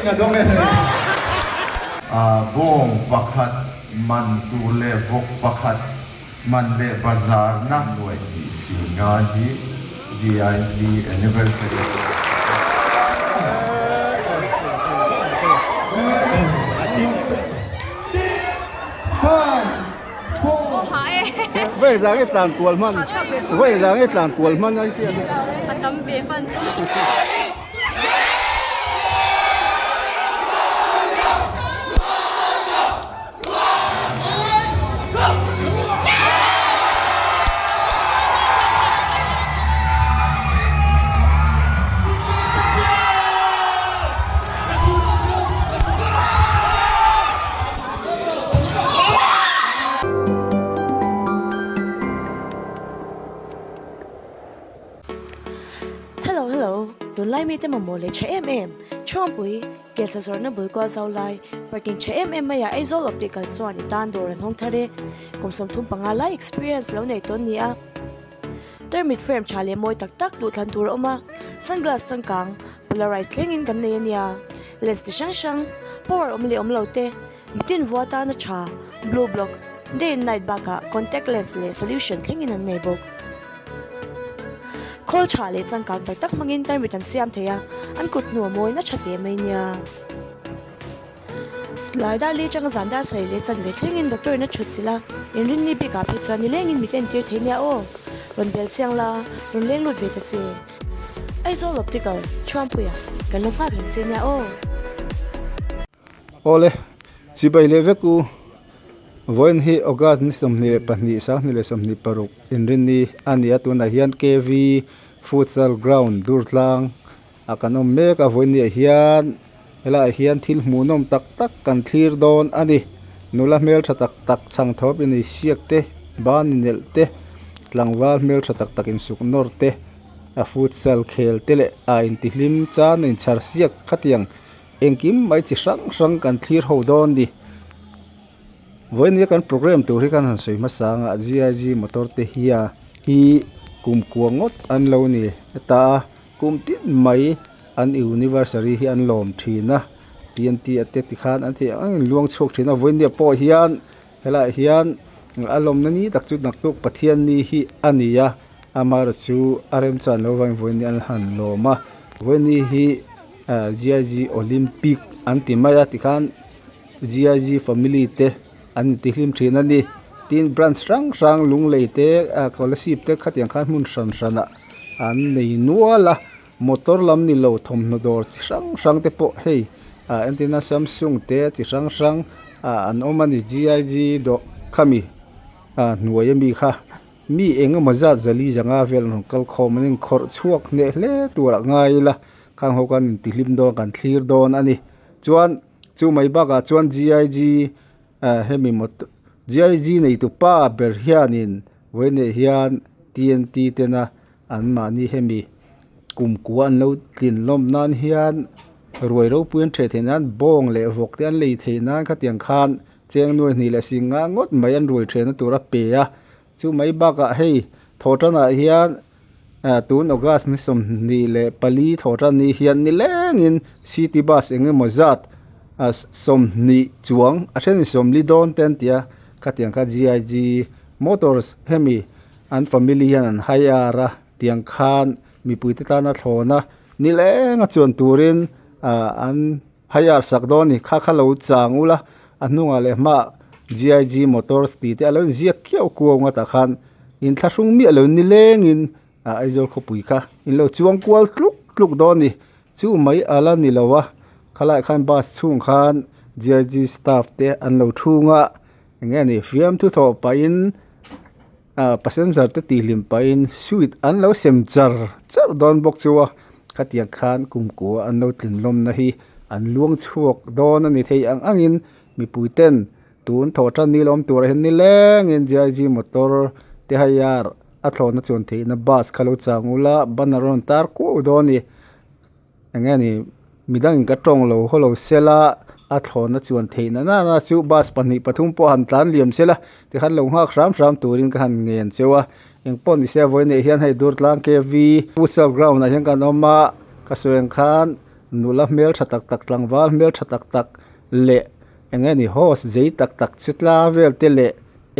in a dawng em ni? Bawng pakhat man tur leh vawk pakhat man leh bazarna nuaih hnih singa hi GIG Anniversary. Hello hello, tunlai mite mamawh leh tha em em, Chhuangpui, Kelsa zawrhna bul kual zau lai, parking tha em em maiah Aizawl Optical chuan i tan dawr an hawng thar e. Kum 35 lai experience lo nei tawn ni a. Tarmit frame tha leh mawi tak tak duhthlan tur a awm a, sunglass changkang, polarized thlengin kan nei a nia. Lens ti hrang hrang, power awm leh awm lo te, mitin vua tana tha, blue block, day and night bakah contact lens leh solution thlengin an nei bawk. Khawl tha leh changkang tak tak hmangin tarmit an siam thei a, an kut hnu a mawi na tha teh mai nia. Tlai dar li changa zan dar sarih leh chanve thlengin doctor in a thut chilh a, inrinni bikah phei chuan nilengin mit entir thei nia aw. Rawn bel chiang la, rawn leng lut ve ta che. Aizawl Optical, Chhuangpuia, kan lo nghak reng che nia aw. Awle, chibai leh vek u. Vawiin hi August ni 22 2026 inrinni a ni a, tunah hian KV Futsal Ground Durtlang a kan awm mek a, vawiin ah hian helaiah hian thil hmuhnawm tak tak kan thlir dawn a ni. Nula hmeltha tak tak chhang thawp inei siak te, ban inelh te, tlangval hmeltha tak tak insuk nawr te, a futsal khel te leh a intihlim chan a inchhar siak khatiang Engkim mai chi hrang hrang kan thlir ho dawn ni. Vawiin nia kan program tur hi kan han sawi hmasa ang a, GIG motor te hia hi kum kua ngawt an lo ni ta a, kum tin mai an universary hi an lawm thin a, TNT a te tikhan an theih ang angin luang chhuak thin a, vawiin nia pawh hian helaiah hian a lawmna ni tak chu naktuk Pathian ni hi a ni a, amaherawhchu chu a remchan lo vangin vawiin ni an han lawm a, vawiin ni hi. GIG Olympic an ti mai a tikhan GIG family te an intihlim thin a ni tin branch hrang hrang lunglei te ah scholarship te khatiang khan hmun hran hran ah an nei nual a motor lam ni lo thawmhnaw dawr chi hrang hrang te pawh hei ah entirna samsung te chi hrang hrang ah an awm a ni GIG dawh khami ah hnuai ami kha. Mi eng emaw zat zali zanga vel an rawn kal khawm an inkhawrh chhuak hneh hle turah ngai ila khang ho khan intihlim dawn kan thlir dawn a ni chuan chu mai bakah chuan GIG ah hemi motor GIG neitu pa ber hianin vawiinah hian TNT tena anmahni hemi kumkua an lo tlin lawm nan hian ruai ropui an ṭheh theih nan bawng leh vawk te an lei theih nan khatiang khan. Cheng nuai hnih leh sing nga ngawt mai an ruai thehna tur a pe a, chu mai bakah hei thawhtanah hian tun August ni 24 thawhtan ni hian ni lengin city bus eng emaw zat 20 chuang a then in 40 dawn te an ti a, khatiang kha GIG Motors hemi an family hian an hire a tiang khan mipuite tana thlawna ni lenga chuan turin an. Hire sak dawn ni kha kha lo chang ula a hnungah leh hmaah GIG Motors tih te a lo inziak khiau kuau ngawt ah khan inthlahrung miah lo nilengin ah Aizawl khawpui kha in lo chuang kual tluk tluk dawn ni chu mai a la ni lo a khalaiah khan bus chhung khan GIG staff te an lo thung a eng nge ni fiamthu thawh pahin ah passenger te tihhlim pahin sweet an lo sem char char dawn bawk chu a khatiang khan kumkua an lo tlin lawmna hi an luang chhuak dawn a ni thei ang angin mipui ten tun thawh tan ni lawm turah hian nilengin GIG motor te hire a thlawhna chuan theihna bus kha lo chang ula banner a rawn tar kuau dawn a ni. Eng nge ni midangin ka tawng lo haw lo sela a thlawhna chuan theih na nana chu bus pahnih pathum pawh han tlan liam sela tikhan lo nghak hram hram turin ka han ngen cheu a engpawh ni se vawiin ah hian hei Durtlang KV futsal ground ah hian kan awm a ka sawi ang khan nula hmel tha tak tak tlangval hmel tha tak tak leh eng nge ni host zei tak tak che tla vel te leh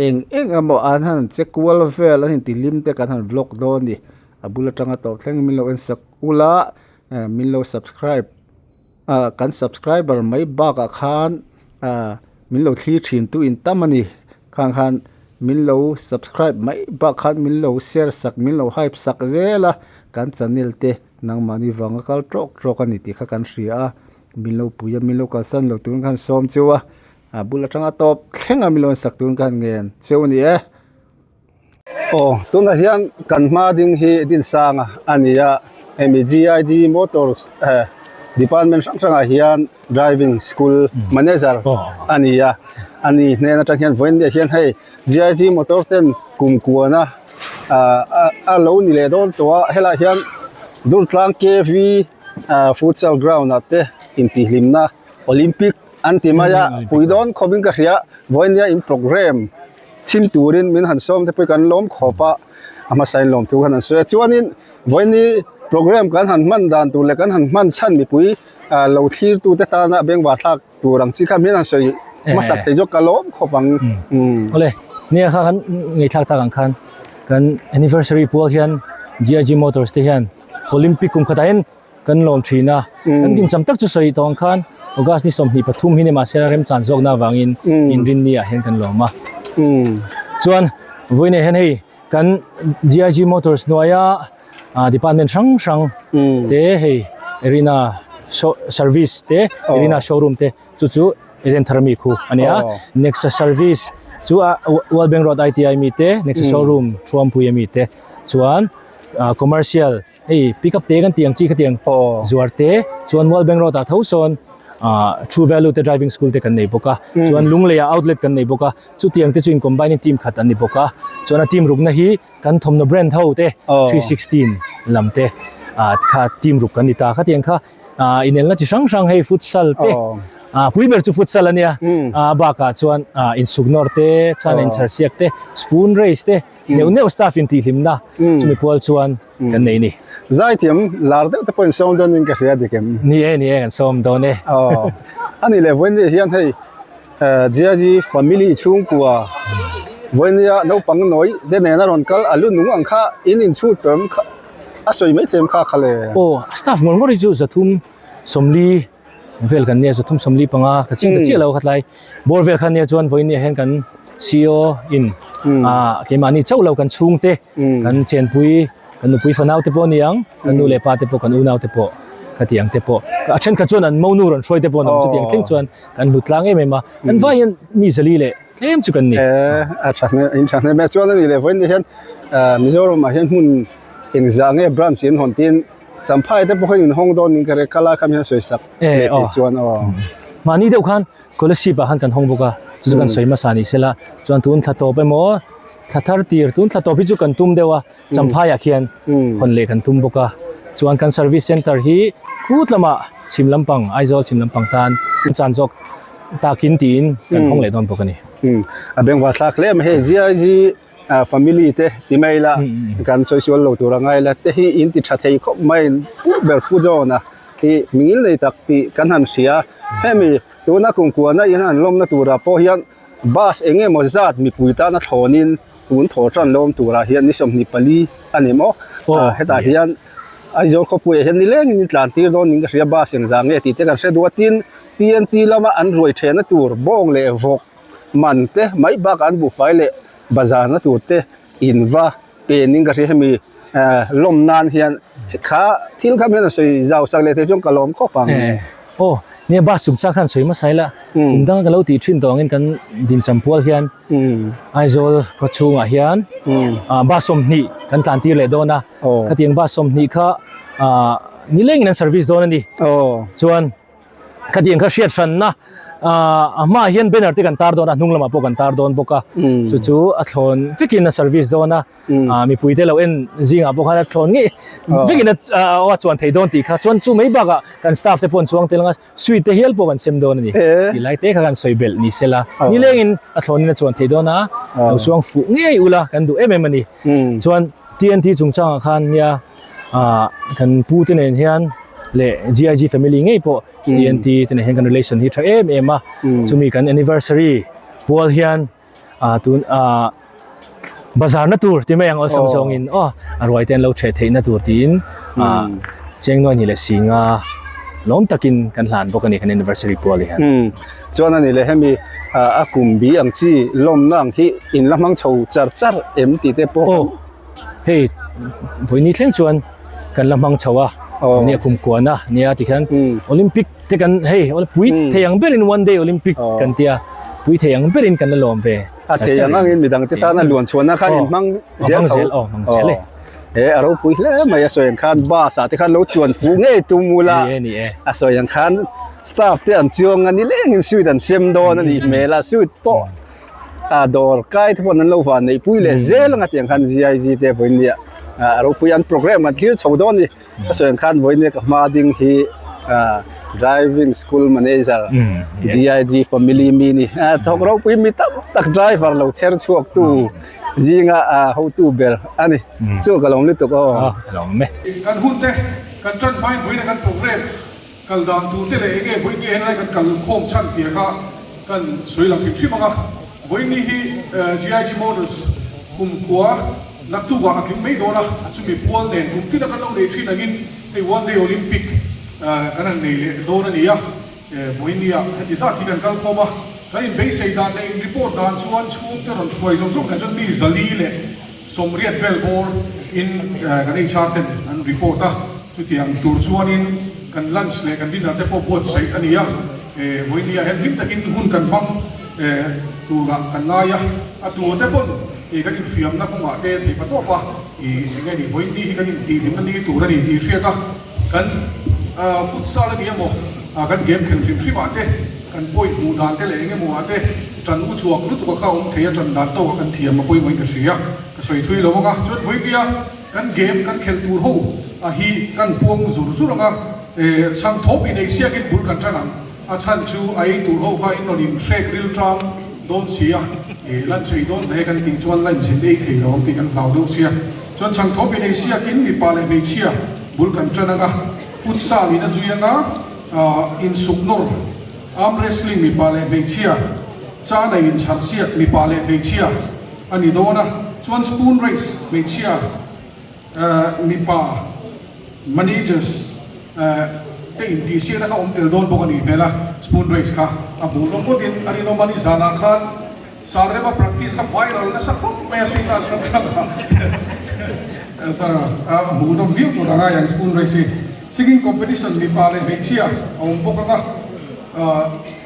eng eng emaw an han che kual vel an inti hlim te kan han vlog dawn a ni a bul atanga tawp thleng in min lo en sak ula eh min lo subscribe ah kan subscriber mai bakah khan ah min lo thlir thin tu in tam a ni khang khan min lo subscribe mai bak khan min lo share sak min lo hype sak zel a kan channel te nangmahni vanga kal tawk tawk a ni tih kha kan hria a min lo pui a min lo kalsan lo turin khan sawm cheu a a bul atanga tawp thleng a min lo sak turin khan ngen cheu a ni e. Aw tunah hian kan hma ding hi Dinsanga a ni a hemi G_I_D Motors eh department hrang hrangah hian driving school manager a ni a a ni hnen atang hian vawiin ah hian hei G_I_G motor ten kum kuana ah a lo ni leh dawn tawh a helaiah hian Durtlang K_V ah futsal ground ah te intihhlimna Olympic an ti mai a pui dawn khawpin ka hria vawiin nia in programme Thim turin min han sawm te pawh hi kan lawm khawp a, a hmasa in lawm thu khan an sawi a. Chuanin vawiini program kan han hman dan tur leh kan han hman chhan mipui ah lo thlir tu te tana bengvar thlak tur ang chi kha min han sawi hmasak thei zawk ka lawm khawp ang. Umm. Awle, nia kha kan ngaihthlak tak ang khan kan anniversary pual hian GIG Motors te hian Olympic kum khatah hian Kan lawm thin a, kan dincham tak chu sawi tawh ang khan August ni 23 hi ni mahse remchan zawkna avangin inrinni ah hian kan lawm a. Chuan vawiinah hian hei kan GIG Motors hnuaia department hrang hrang te hei Arena service te Arena showroom te chu chu Eden thar mi khu a nia. Nexa service chu World Bank Road ITI mi te Nexa showroom Thuampui ami te chuan commercial Hei pick up te kan tih ang chi khatiang zuar te chuan Mual Bank Road ah tho sawn ah True Value te driving school te kan nei bawk a chuan Lungleiah outlet kan nei bawk a chutiang te chu in combine in team khat an ni bawk a chuan a team rukna hi kan thawmhnaw brand ho te 316 lam te ah kha team ruk kan ni ta khatiang kha ah inelna chi hrang hrang hei futsal te ah pui ber chu futsal a nia ah bakah chuan ah insuk nawr te chuan inchharsiak te spoon race te neuh neuh staff in tihhlimna chumi pual chuan kan nei ni. Zaithiam lar deuh te pawh in sawm dawn in ka hria dik em? Ni e, ni e kan sawm dawn e. Aw, a nih leh vawiin nih hian hei GIG family chhungkua vawiinia naupang nawi te nena rawn kal a lu nung ang kha in inchhut tawh em kha a sawi maithei em kha kha le? Aw, staff ngawr ngawr hi chu 340 vel kan nia 345 ka chiang ta chiah lo khatlai bawr vel khan nia chuan vawiin nia hian kan CEO in ah keimahni chauh lo kan chhungte kan chenpui kan nupui fanau te pawh a ni ang kan nu leh pa te pawh kan unau te pawh khatiang te pawh a thenkhat chuan an monu rawn hruai te pawh an awm chutiang thleng chuan kan hlut tlang em em a kan vai hian mi zali leh tlem chu kan ni. A tha hne in tha hne mai chuan a ni leh vawiin nia hian Mizoram ah hian hmun engzah nge branch in hawn tin Champhai te pawh khan inhawng dawn ning ka ria kala kha min sawi sak leh tih chuan aw. Mahni deuh khan scholarship ah khan kan hawng bawk a chu chu kan sawi hmasa ni sela chuan tun thla tawp emaw thla thar tir tun thla tawp hi chu kan tum deuh a Champhai ah khian hawn leh kan tum bawk a chuan kan service center hi kut lamah chhim lampang Aizawl chhim lampang tan chan zawk takin tiin kan hawng leh dawn bawk a ni. A bengvar thlak hle mai hei GIG Family te ti mai ila kan sawi sual lo tur a ngai ila te hi in ti tha thei khawp mai pu ber pu John a hi mingil nei tak tih kan han hria hemi tuna kum kuana in an lawmna turah pawh hian bus eng emaw zat mipui tana thlawnin tun thaw tan lawm turah hian ni 24 a ni maw hetah hian Aizawl khawpuiah hian nilengin in tlan tir dawn niin ka hria bus engzah nge tih te kan hre duh a tin T_N_T lama an ruai thehna tur bawng leh vawk man te mai bakah an buhfai leh bazar na tur te in va pen in ka hria hemi lawm nan hian kha thil kha hian a sawi zau sak leh thei chuan ka lawm khawp ang. Aw nia bus chung chang khan sawi hmasa ila kum danga ka lo tih thin tawh angin kan dincham pual hian Aizawl khaw chhungah hian bus 20 kan tlan tir leh dawn a khatiang bus 20 kha nilengin an service dawn a ni chuan Khatiang kha hriat hranna a hmaah hian banner te kan tar dawn a hnung lamah pawh kan tar dawn bawk a chu chu a thlawn vekin a service dawn a mipui te lo en zingah pawh khan a thlawn ngei vekin a chuan thei dawn tih kha chuan chu mai bakah kan staff te pawh an chuang tel anga sweet te hial pawh kan sem dawn a ni tih lai te kha kan sawi belh ni sela nilengin a thlawnin a chuan thei dawn a lo chuang fuh ngei ula kan duh em em a ni chuan T_N_T chungchangah khan nia kan pu te nen hian. leh GIG family ngei pawh TNT te nen hian kan relation hi tha em em a chumi kan anniversary pual hian ah tun ah bazar na tur ti mai ang awlsam zawngin aw a ruai te an lo theh theih na tur tiin ah cheng nuai hnih leh singa lawm takin kan hlan bawk a ni kan anniversary pual hi hian. Chuan a ni leh hemi a kum bi ang chi lawmna ang hi in la hmang chho char char em tih te pawh. Aw hei vawiini thleng chuan kan la hmang chho a vawiini a kum kuan a nia tikhian Olympic te kan hei pui thei ang berin one day Olympic kan tia pui thei ang berin kan la lawm ve a thei ang angin midang te tana luan chhuahna khan in hmang zel tho aw hmang zel e he a ropui hle mai a sawi ang khan bus ah te khan lo chuan fu ngei tum ula a sawi ang khan staff te an chuang a nilengin suit an sem dawn a nih hmel a suit pawh a dawr kai te pawh an lo van neih pui leh zel anga tiang khan GIG te vawiin nia a ropui an programme an thlir chho dawn a ni ka sawi ang khan vawiin nia ka hma ding hi ah driving school manager GIG family mi ni a thawk ropui mi tam tak driver lo chher chhuak tu zinga a hotu ber a ni chu ka lawm lutuk aw. Kan hun te kan tan hmain vawiin a kan programme Kal dan tur te leh enge vawiin nge helai kan kal khawm chhan tih kha kan sawi lang hrim hrim ang a. Vawiin ni hi GIG Motors kum khua naktuk ah a tling mai dawn a, chumi pual nen kum tin a kan lo nei thin angin hei One Day Olympic kan han nei leh dawn a ni a. Vawiin ni ah heti zat hi kan kal khawm a, kan inbeisei dan leh in report dan chuan chhungte rawn hruai zawng zawng nen chuan mi 400 leh 80 vel bawr in kan HR ten an report a. Chutiang tur chuanin kan lunch leh kan dinner te pawh buatsaih a ni a, vawinia hian hlim takin hun kan hmang turah kan ngai a, a tur te pawn kan infiamna kawngah te theih pa tawp a, eng nge ni vawiin hi kan intihhlimna ni tur a ni tih hriat a, kan futsal a ni emaw kan game khelh hrim hrimah te kan point hmuh dan te leh eng emaw ah te tan u chhuak lutuk a kha awm thei a, tan dan tawk a kan thiam a pawimawhin ka hria, ka sawi thui lo ang a, chuan vawinia. Kan game kan khelh tur ho a hi kan puang zur zur ang a, chhang thawm inei siakin bul kan tan ang. A chhan chu a ei tur ho kha in rawn in hrek ril tang dawn si a, lunch ei dawn hle kan tih chuan lunch in ei thei lo ang tih kan hlau deuh sia. Chuan chhang thawm inei siakin mipa leh hmeichhia bul kan tan ang a, futsal in a zui ang a, insuk nawr, arm wrestling mipa leh hmeichhia, chanai inchhar siak mipa leh hmeichhia, A ni dawn a, chuan spoon race hmeichhia mipa managers te intihsiakna kha awm tel dawn bawk a nih hmel a, spoon race kha a hmuh lawm ngawtin a rinawm a ni. Zanah khan Sarema practice kha viral nasa khawp mai a, status hrang hrang a a hmuh nawm viau tur a ngai ang spoon race hi. Singing competition mipa leh hmeichhia a awm bawk ang a.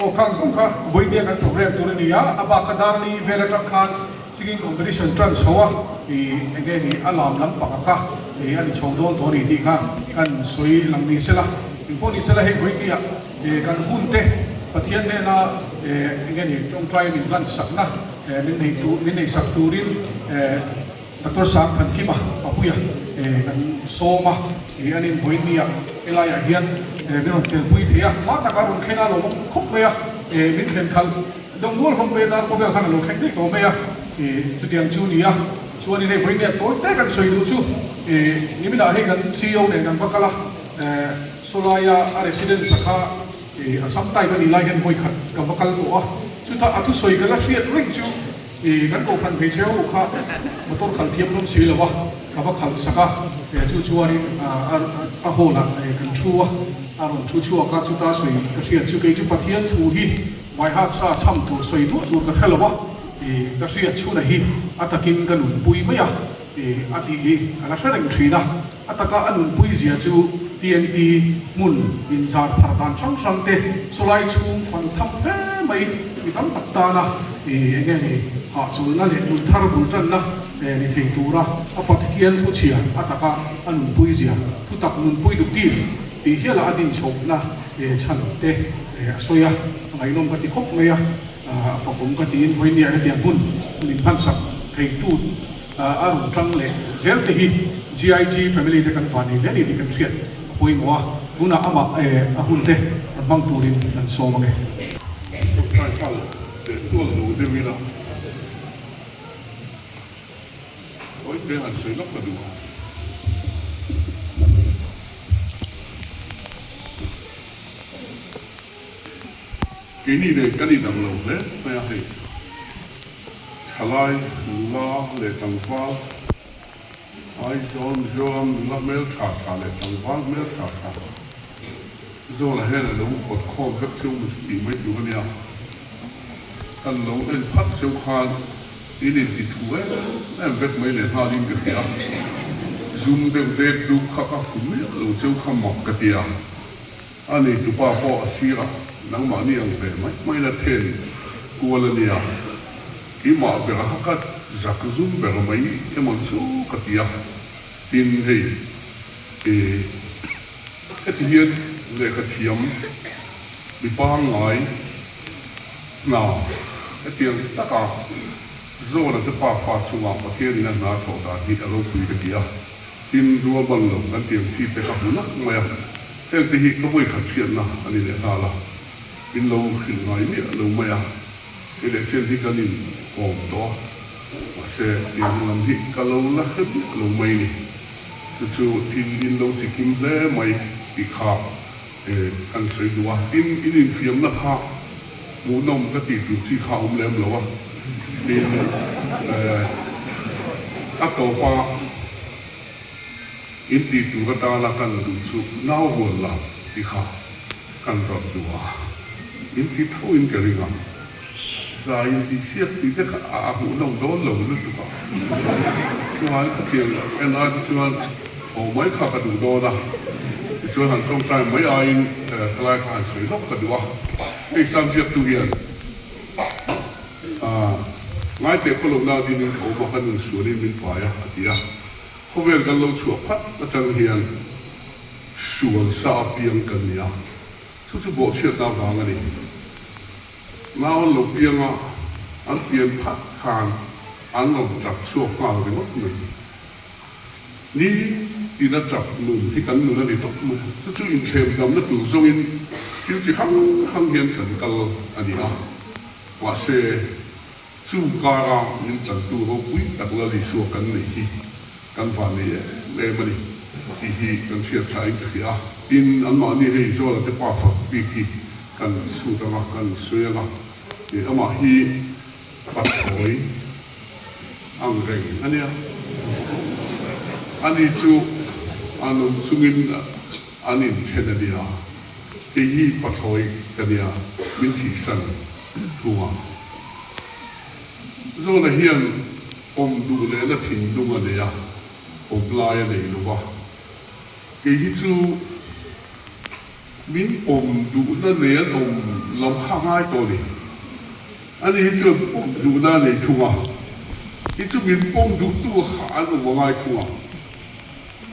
Aw khang zawng kha vawinia kan program tur a ni a, a bak kha Darli vel atang khan singing competition tan chho a, ih eng nge ni a lam lam panga kha ih a ni chho dawn tawh a ni tih kha kan sawi lang ni sela, engpawh ni sela hei vawinia ih kan hun te Pathian hnena ih eng nge ni tawngtai min hlan sakna min nei tur min nei sak turin ih Doctor Sangthankima Papuia kan sawm a, ih an invawinia helaiah hian min rawn telpui thei a, hma taka rawn thleng a lo awm khawp mai a, min thlen khalh deuh nual hlawm mai a, dar khawvel khan a lo thleng daih tawh mai a, chutiang chu ni a, chuanin hei vawinia tawi te kan sawi duh chu niminah hei kan CEO nen kan va kal a, sawlaia a residence a kha Assam type a nih lai hian vawikhat ka va kal tawh a, chutah a thusawi ka la hriat reng chu. I kan kohhran hmeichhe ho kha motor khalh thiam hlawm si lo a, ka va khalh sak a, chu chuanin a hall ah kan thu a, a rawn thu chhuak a, chuta sawi ka hriat chu kei chu Pathian thu hi Vaihat sa chham tur sawi duah tur ka hre lo a, ka hriat chhuna hi a takin ka nunpui mai a, a tih hi ka la hre reng thin a. A taka a nunpui zia chu TNT hmun inzar phar dan hrang hrang te, sawlai chhung fan tham fe mai mi tam tak tana eng nge ni hahchawlna leh nun thar bul tanna ni thei tura a Pathian thuchhia a taka a nunpui zia thutak nunpui duh tir tih hiala a dinchhawpna chhan te a sawi a, a ngaihnawm ka ti khawp mai a, a fakawm ka tiin vawinia hetiang hun min hmansak theitu A rawn tang leh zel te hi GIG family te kan van nei hle a ni tih kan hriat a pawimawh a, tunah amah a hun te rawn hmang turin kan sawm ange. Tawngtai nghal leh tual lo deuh ila tawi te han sawi lawk ka duh a. Keini nen kan inang lo hle mai a hei. Thalai nula leh tlangval Aizawl Mizoram nula hmel tha tha leh tlangval hmel tha tha Zawla hian a lo pawt khawm vek cheu maw chu tih mai tur a nia. Kan lo en phat cheu khan in inti thu em em vek mai leh nghalin ka hria. Zum deuh dek dup kha ka hmu miah lo cheu kha mak ka ti a. A neitupa pawh a sir a, nangmahni ang ve mai mai la then kual a nia, keimah ber a ka zak zum ber mai emaw chu ka ti a, tin hei eh heti hian lehkha thiam mi pangngai hna hetiang taka Zawna te pa fa chunga Pathianin a hna thawh dan hi a ropui ka ti a. Tin, rualban lo kan tiang chi te ka hmu nak mai a, heng te hi ka vawi khat hriatna a ni leh nghal a, min lo hrilh ngai miah lo mai a, kei leh chen hi kan in awm tawh a, mahse tiang lam hi ka lo la hre miah lo mai ni, chu chu thil in lo chi kim hle mai tih kha kan sawi duh a, tin in infiamna kha hmuhnawm ka tih tur chi kha a awm lem lo a, tin a tawpa in tih tur atana kan duh chu nau rual la tih kha kan rawn duh a, in ti tho in ka ring a. Zai in tih chhiat tih te kha a hmuhnawm dawn lo lutuk a, chuan khatiang en ai te chuan haw mai kha ka duh dawn a, tichuan han tawngtai mai aiin helai kha han sawi lawk ka duh a, hei sam ziaktu hian ngaiteh khaw lohna dinin ka awm a ka nun sualin min pai a a ti a, khawvel kan lo chhuah phat atang hian sual sa apiang kan ni a. Chu chu bawhchhiatna vang a ni. Nau an lo piang a, an pian phat khan an rawn chak chhuak nghal ringawt mai. Ni tina chak nun hi kan nun a ni tawp mai. Chu chu inthlem damna tur zawngin thil chi hrang hrang hian kan kal a ni a. Mahse, chu kara min tantu ropui tak Lal Isua kan neih hi Kan van nei em em a ni tih hi kan hriat thlain ka hria a. Tin, anmahni hei Zawla te pa fak bik hi kan chhut ang a, kan sawi ang a. Ih, amah hi pathlawi ang reng a nia. Ani chu an awm chungin an inthen a nia. Kei hi pathlawi ka nia, min thihsan thung a. Zawla hian Awm duh lehna thinlung a nei a, awm lai a nei lo va. Kei hi chu min awm duhna nei an awm lo kha ngai tawh a ni. Ani hi chuan pawm duhna a nei thung a, hi chu min pawm duhtu kha an awm a ngai thung a.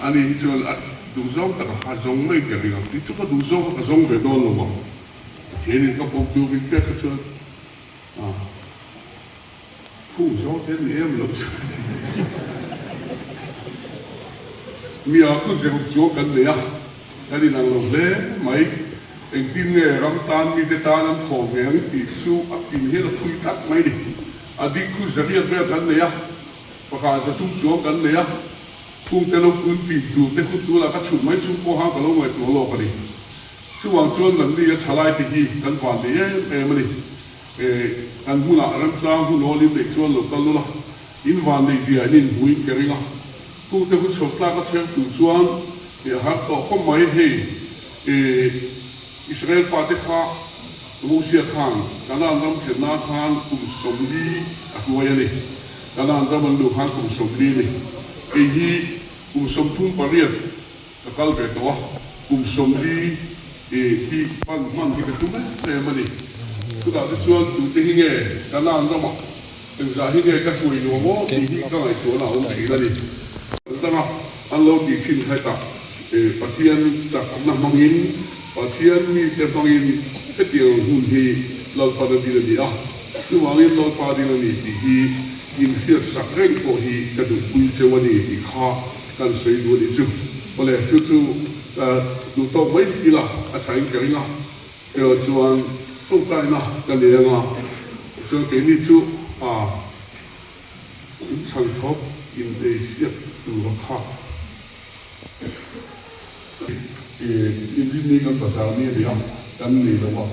Ani hi chuan a duhzawng taka kha zawng mai ka ring a, kei chu ka duhzawng kha ka zawng ve dawn lo ang. Pathianin ka pawm duh min pek kha chuan a. Khu zawng te ni em lo chu Mia khu ziruk chu kan nei a, kan inang lo hle mai. Engtin nge ram tan mite tan an thaw ve ang tih chu a pin hian a phui tlat mai ni. A dik khu zariat vel kan nei a, pakhat zathum chuang kan nei a, khungte lo kun tih tur te khu tunah ka chhut mai chung pawh khan ka lo ngaihtuah lawk a ni. Chuvang chuan nangni a thalai te hi kan van nei em em a ni. Kan hmunah remchang hun awlin neih chuan lo kal ula, in van neih zia in inhmuin ka ring a. Kungte hu chhawk tlak a chher tur chuan a har tawh khawp mai. Hei Israel fate kha Mosia khan Kanaan ram thlen nan khan kum 40 a hnuai a ni. Kanaan ram an luh khan kum 40 a ni. Kei hi kum 38 Ka kal ve tawh a, kum 40 hi pan hman hi ka tum em em a ni. Chutah te chuan tute hi nge Kanaan ramah engzah hi nge ka hruai nuam aw tih hi ka ngaihtuahna a awm thin a ni. Kan danga an lo tih thin hetah Pathian chakna hmangin, Pathian mite hmangin hetiang hun hi Lalpan a din a ni a, chuvangin Lalpa din a ni tih hi inhriatsak reng pawh hi ka duhpui cheu a ni tih kha Kan sawi duh a nih chu. Awle, chu chu duh tawk mai ila a tha in ka ring a, erawh chuan tawngtaina ka nei anga, tichuan keini chu a in chhan thawp in ei siak tur a kha. Inrinni kan bazar ni a ni a, kan nei lo a.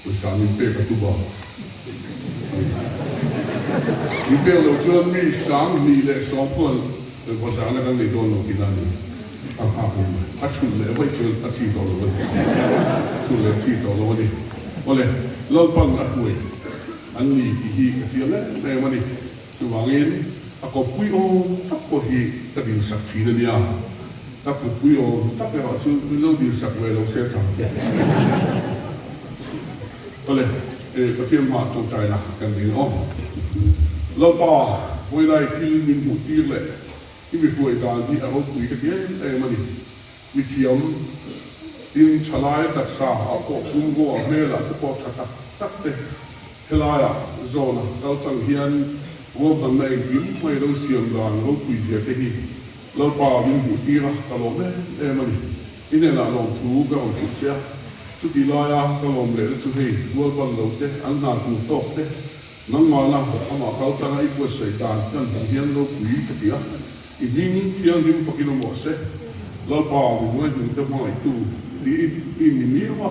Pawisa min pek a tum a. Min pek loh chuan mi 2010 khuan bazarna kan nei dawn lo tihna a ni. A nghak ni mai. A chhun leh vaih chuan a chi tawh lo a ni. Chhun leh chi tawh lo a ni. Awle, Lalpan a hruai an ni tih hi ka chiang em em a ni. Chuvangin a kawppui awm tak pawh hi ka dilsak thin a nia. Ka kutpui awm tak erawh chu min lo dilsak ve lo se tha. Awle, Pathian hmaah tawngtaina kan ding aw. Lalpa, vawilai thil min hmuh tir leh i mi hruai dan hi a ropui ka ti em em a ni. Mithiam, tin thalai taksa a pawh pumrua hmelah te pawh tha tak tak te Helaiah zawna kal tang hian ruahmanna engkim hmai lo siam dan ropui zia te hi Lalpa min hmuh tir a, ka lawm em em a ni. I hnenah lawmthu ka rawn hrilh che a, chutih laia ka lawm lehna chu hei rualban lo te, an hna tur tawk te, nangmahna amah kal tanga i buatsaih dan kan hmuh hian ropui ka ti a, i hming thianghlim fakin awm rawh se. Lalpa mi hnuaihnungte hmangaihtu i ni miau a.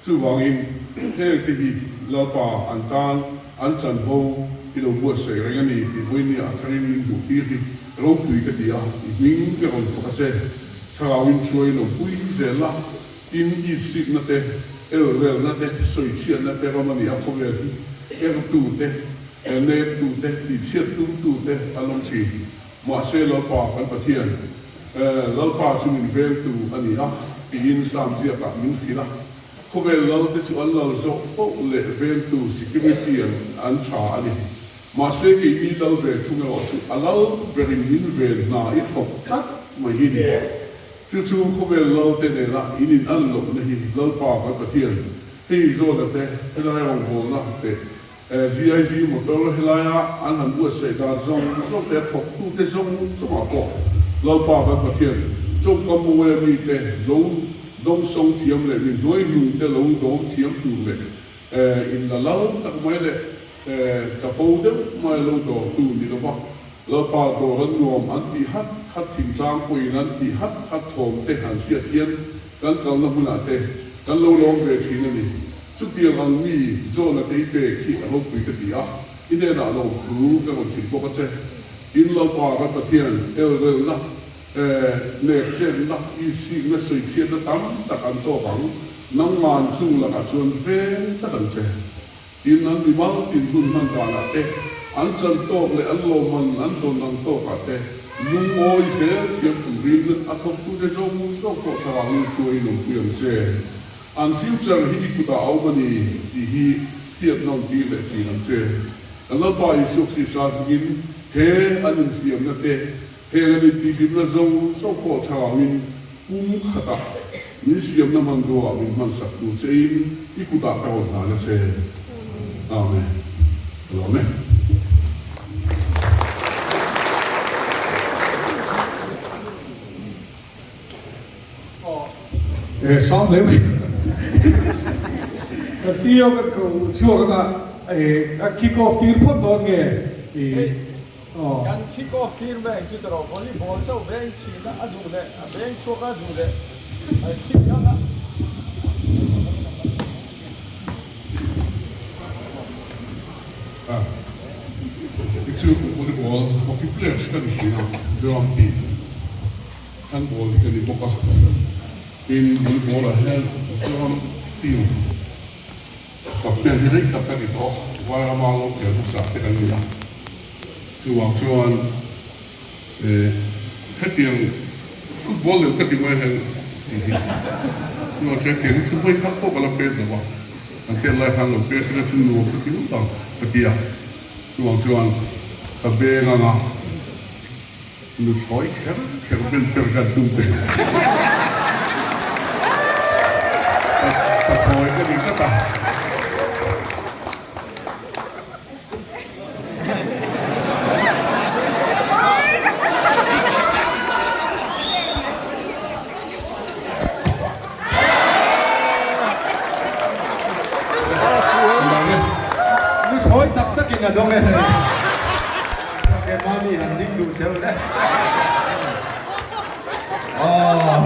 Chuvangin, hengte hi Lalpa an tan an chanvo i lo buatsaih reng a ni tih vawinia a tharin min hmuh tir hi ropui ka ti a, i hming ka rawn fak a che. Thlarauin hruai lo pui zel la, tin itsikna te, elrelna te, sawichhiatna te ram a ni a, khawvel hi ertu te, nektu te, tihchhiat tumtu te an awm thin. Mahse Lalpa kan Pathian, Lalpa chu min vengtu a ni a, tiin Sam ziakah min hrilh a. Khawvel lal te chu an lal zawh poh leh vengtu, security, an an tha a ni. Mahse keini lal ve thung erawh chu a lal berin min ven hna i thawk tlat mai hi ni. Chu chu khawvel lal te nena in in an lohna hi Lalpa kan Pathian, hei zawna te, helai rawngbawlna te, GIG motor helaia an han buatsaih dan zawng zawng te, a thawktute zawng zawngah pawh Lalpa kan Pathian tawngkam mawia mite lo dawngsawng thiam leh mi hnuaihnung te lo dawm thiam tur leh in la lal tak mai leh chapo deuh mai lo dawrtu ni lova Lalpa dawr an nuam an tih hat hat thingtlang pawhin an tih hat hat thawm te han hriat hian kan kalna hmunah te kan lo lawm ve thin a ni. Chutiang ang mi zawhna te i pek hi a ropui ka ti a, i hnenah lawmthu ka rawn thil bawk a che. Tin, Lalpa kan Pathian elrelna, nek chenna, insikna, sawichhiatna tam tak an tawk ang, nangman chung lakah chuan veng tlat ang che. Tin, an mimal tin hun hman danah te, an chan tawk leh an lawmman an dawn ang tawkah te, lungawi zel thiam turin a thawktute zawng zawng pawh thlavangin hruaiin awmpui ang che. An future hi i kutah a awm a ni tih hi hriat nawn tir leh chin ang che. Kan Lalpa Isua Krista hmingin he an infiamna te, heng an intihhlimna zawng zawng pawh thlarauin pum khatah min siamna hmanruaah min hmansak tur chein i kutah ka rawn hlan a che. Amen. Ka lawm e. E sound hle mai ka CEO kan ko chhuak anga e a kick off tir phawt dawn nge i aw. Kan kick off tir mai ang chu tawrh volleyball chauh veng thin a a duh leh a veng chhuak a duh leh a kick ang a. I chu volleyball hockey players ka ni thin a drum team. Handball hi ka ni bawk a, tin volleyball ah hian Mizoram team captain hi rei tak ka ni tawh a, Vairama lo khel hmasa te kan ni a, chuvang chuan hetiang football lem ka ti mai hian tih hi chuvang chuan hetiang hi chu vawi khat pawh ka la pet lo a, kan tet lai khan lo pet ila chu nuam ka ti ngawt ang ka ti a, chuvang chuan ka beng anga. Nuthlawi kher kher ben per kan tum teh. Pathlawi ka ni tlat a. Nuthlawi tak takin a dawng e. Chuan mami han ding duh deuh le. Aww.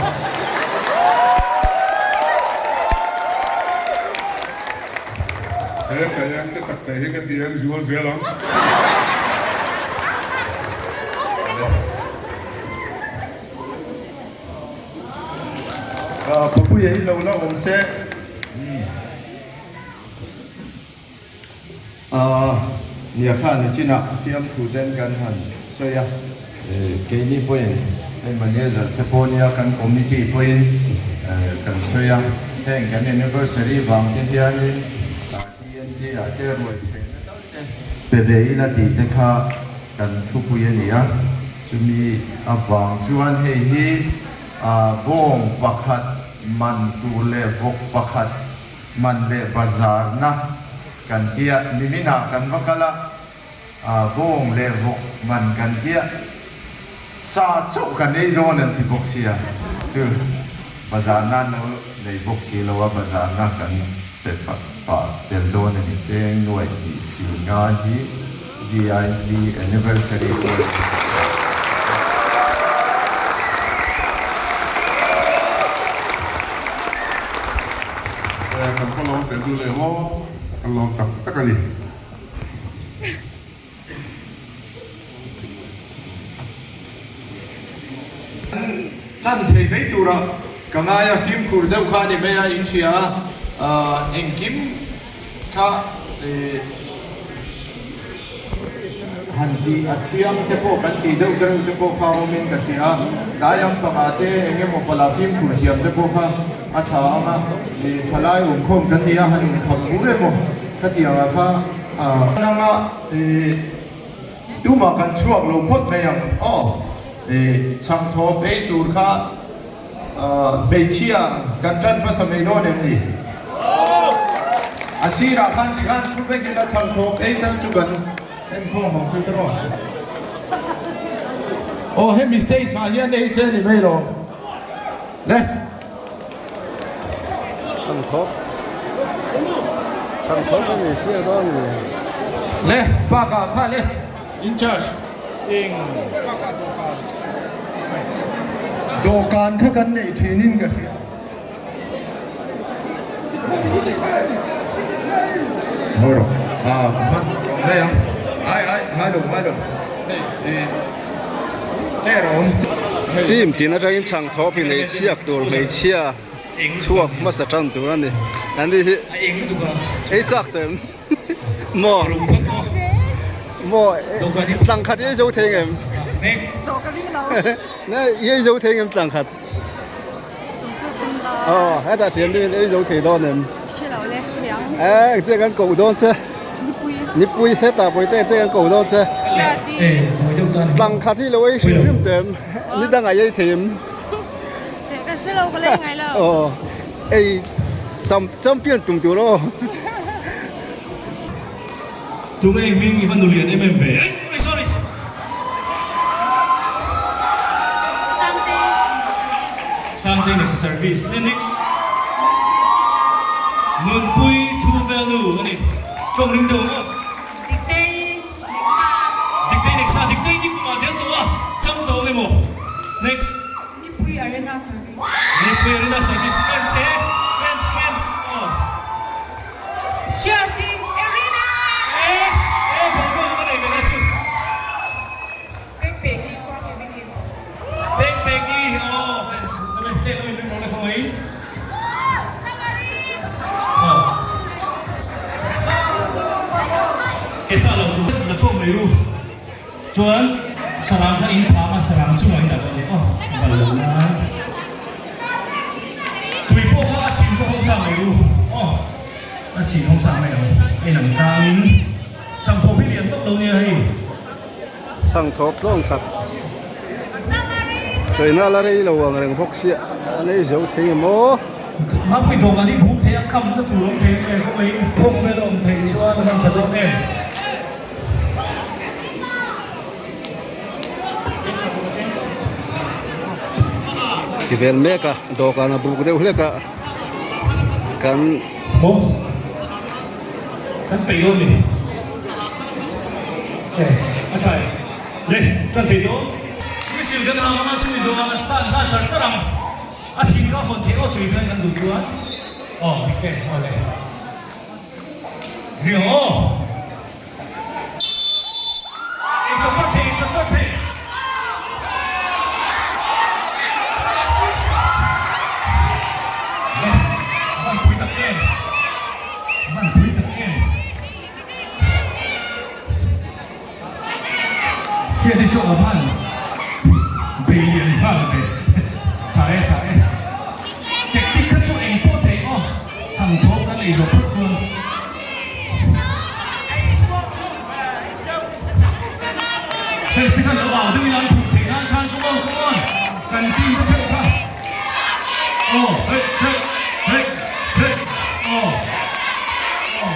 He ka eng te tak te hi ka ti eng zual zel ang. Papuia hi lo la awm se. Nia kha nichinah fiamthu ten kan han sawi a, keini pawhin hei manager te pawh nia kan committee pawhin kan sawi a, heng kan anniversary vang te hianin TNT ah te ruai chhehna tal te pe ve ila tih te kha kan thupui a ni a, chumi avang chuan hei hi bawng pakhat man tur leh vawk pakhat Man leh bazar na kan tia nimin ah kan va kal a, bawng leh vawk man kan tia sa chauh kan ei dawn an ti bawk sia chu bazar na an lo nei bawk si lo a, bazar na kan pe pah tel dawn a ni. Cheng nuaih tih si nga hi GIG anniversary pawh a ni. Kan va lawm teh dul em aw, kan lawm tak tak a ni. Chan thei mai tura ka ngai a, fimkhur deuh kha a ni mai a, in hria a, engkim kha han tih a thiang te pawh kan tih deuh deuh te pawh kha awmin ka hria a, tlai lampangah te eng emaw pala fimkhur thiam te pawh kha a tha ang a, ih thalai awmkhawm kan ni a, han inkhap bur emaw khatiangah kha a nanga ih tumah kan chhuak lo phawt mai ang aw, ih chhangthawp ei tur kha. Hmeichhia kan tan hmasa mai dawn em ni? A sirah khan tikhan thu vekin a chhang thawp ei tan chu kan enkhawm ang chu tiraw? Aw hemi stage ah hian ei se ni mai lo le. Chhang thawp chhang thawp a ni sia dawn ni. Le bakah kha le in charge. Eng. Dawhkan kha kan neih thin in ka hria. Haw rawh. Ah hman mai ang. Ai ai ngai lo ngai lo. Hei eh chair a awm. Team tin atangin chhang thawp in ei chhiak tur hmeichhia chhuak hmasa tan tur a ni. Ani hi ei chak tawh em? Maw maw tlang khat i ei zo thei ngem ne i ei zo thei ngem tlang khat aw hetah thian ding in ei zo thei dawn em eh engtiang kan koh dawn che nipui hetah pawite engtiang kan koh dawn che tlang khat hi lo ei hrim hrim teh em ni dangah i ei thei em aw ei Champion tum tur aw. Tunge i hming i va nu lian em em ve? Oi sorry. Sangte Nexa Service le next Nunpui True Value a ni. Tawng ring deuh ang aw. Diktei Nexa. Diktei Nexa, Diktei ni kumah tel tawh a, chang tawh ang emaw? Next. Nipui Arena Service. Nipui Arena Service fans e fans fans aw. Hriati Arena. E e boruak a va nei ve la chu. Pek peki khua Kevin in. Pek peki aw fans dame leh lam in ring rawh le khawngaih. Aw. Esa lo tur la chhuak mai ru. Chuan sarang kha in phang a, sarang chungah in dah tawh leh aw, a bal lo nan. Tui pawh kha a chhin pawh hawng sang mai ru aw, a chhin hawng sang mai ang, a inang tlangin chhangthawp hi lian vak lo nia hei. Chhangthawp tlawng khat chawina la rei lo ang reng bawk sia a nei zo thei em aw. Mapui dawhkan hi buk thei a, khamna tur awm thei em em kawng mai khawng vel a awm thei chuan a hman tha dawn em. Ti vel mek a dawhkan a buk deuh hlek a kan Maw kan peih dawn ni e a tha e le kan peih dawn whistle kan hang anga chumi zawng anga start nghal char char ang a thin kha hawn theih aw tui hian kan duh chuan aw dik e aw le. Rio. Ei chawt chawt thei, ei chawt chawt thei. Le, a van pui tak em, a van pui tak em. Hriat hi chu a van bei lian nghal ve. Tha e, tha e. Tactic kha chu eng pawh thei aw, chhan tho kan ei zawh phawt chuan. Fans te khan lo au deuh ila an phur theih nan khan come on come on kan team te theuh kha aw hei hei hei hei aw aw.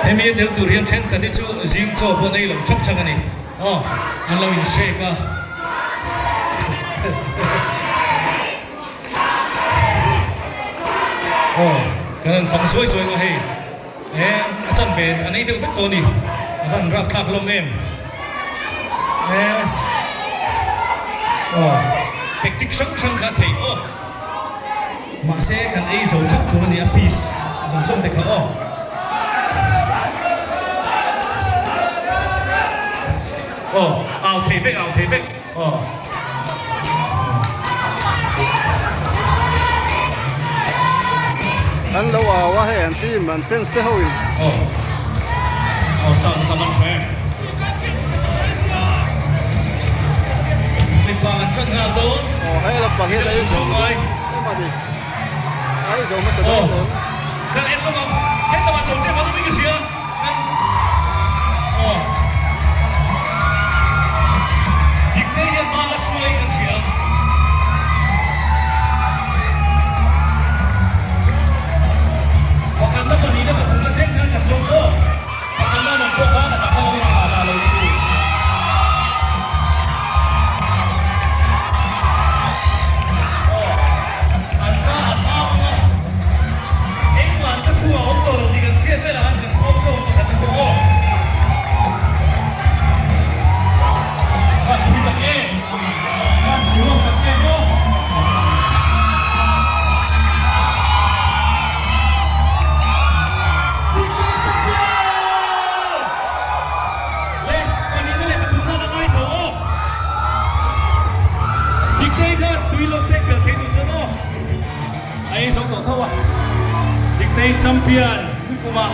Hemi a tel tur hian thenkhat hi chu zing chaw pawh nei lo chak chak a ni. Aw, an lo in shake a. Aw, kan han fang zuai zuai nga hei. He a chan ve a nei deuh vek tawh a ni. A van rap thlak hlawm em. He aw tactic hrang hrang kha a theih aw. Mahse kan ei zo theuh tur a ni a piece zawng zawng te kha aw. Aw au thei vek au thei vek aw. An lo au a hei an team an fans te ho in. Aw aw sound kha man tha em. Mipa an tan nghal dawn. Aw hei lampang hian ei zo em a ni. Ei zo hmasa dawn em. Kan en lawm ang hetlama sawi che vang awmin ka hria. England ka chhungah awm tawh lo tih kan hriat velah khan kan kawm chauh pakhat a pawh aw. Van pui tak em? Van pui awm tak em aw? Dikte champion! Le, pahnihna leh pathumna la ngai tho aw. Dikte kha tui lo pek belh thei duh chuan aw. A ei zo tawh tho a, Diktei champion nikuma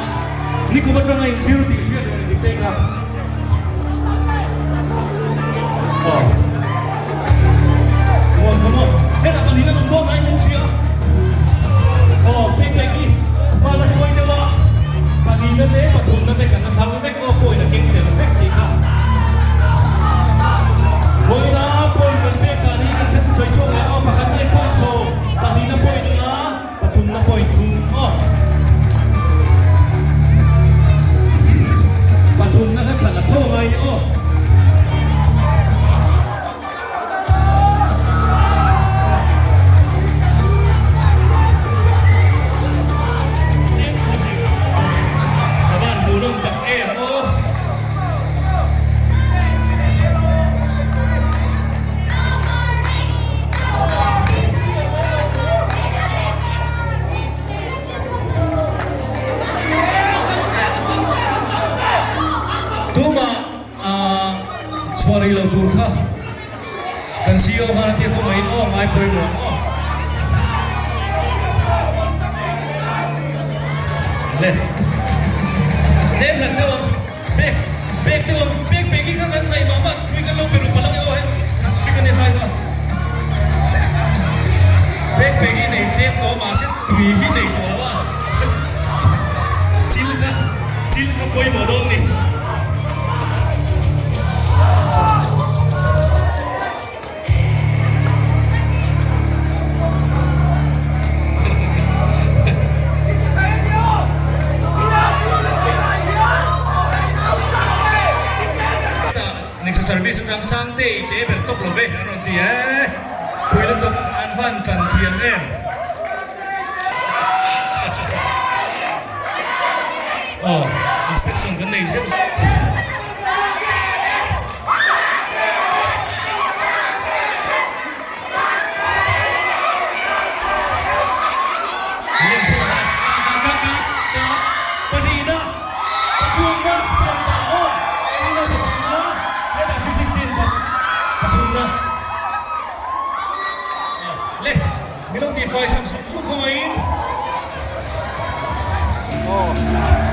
nikum atanga inzir tih hriat reng ni Diktei kha. Aw. Come on, come on. Hetah pahnih an awm dawn ai kan hria. Aw, pek leh khi hmana hruai deuh a, pahnihna te pathumna te kan la thlang vek aw, point a keng tel vek tih kha. Vawiina point kan pek dan hi kan sawi chhuak leh aw, pakhat nge point sawm. Pahnihna point nga, pathumna point thum aw. Pathumna kha thlan a tho angai ni aw. A van hmuhnawm tak em aw. Tumah chhuah rih lo tur kha kan CEO khan a ti khawp mai in aw ngai pawimawh aw. Le tlem hlat deuh ang. Bag bag te awm bag bag hi kha kan ngaih mah mah tui kan lo pe ru palak e aw hei an strict a nia hlai kha bag bag hi nei tlem tawh mahse tui hi nei tawh lo a chil kha chil kha pawimawh dawn ni. Nexa service atang Sangte i te ber tawp lo ve an rawn ti e, pui lutuk an van tan thiam em. Aw inspection kan nei zeuh zeuh.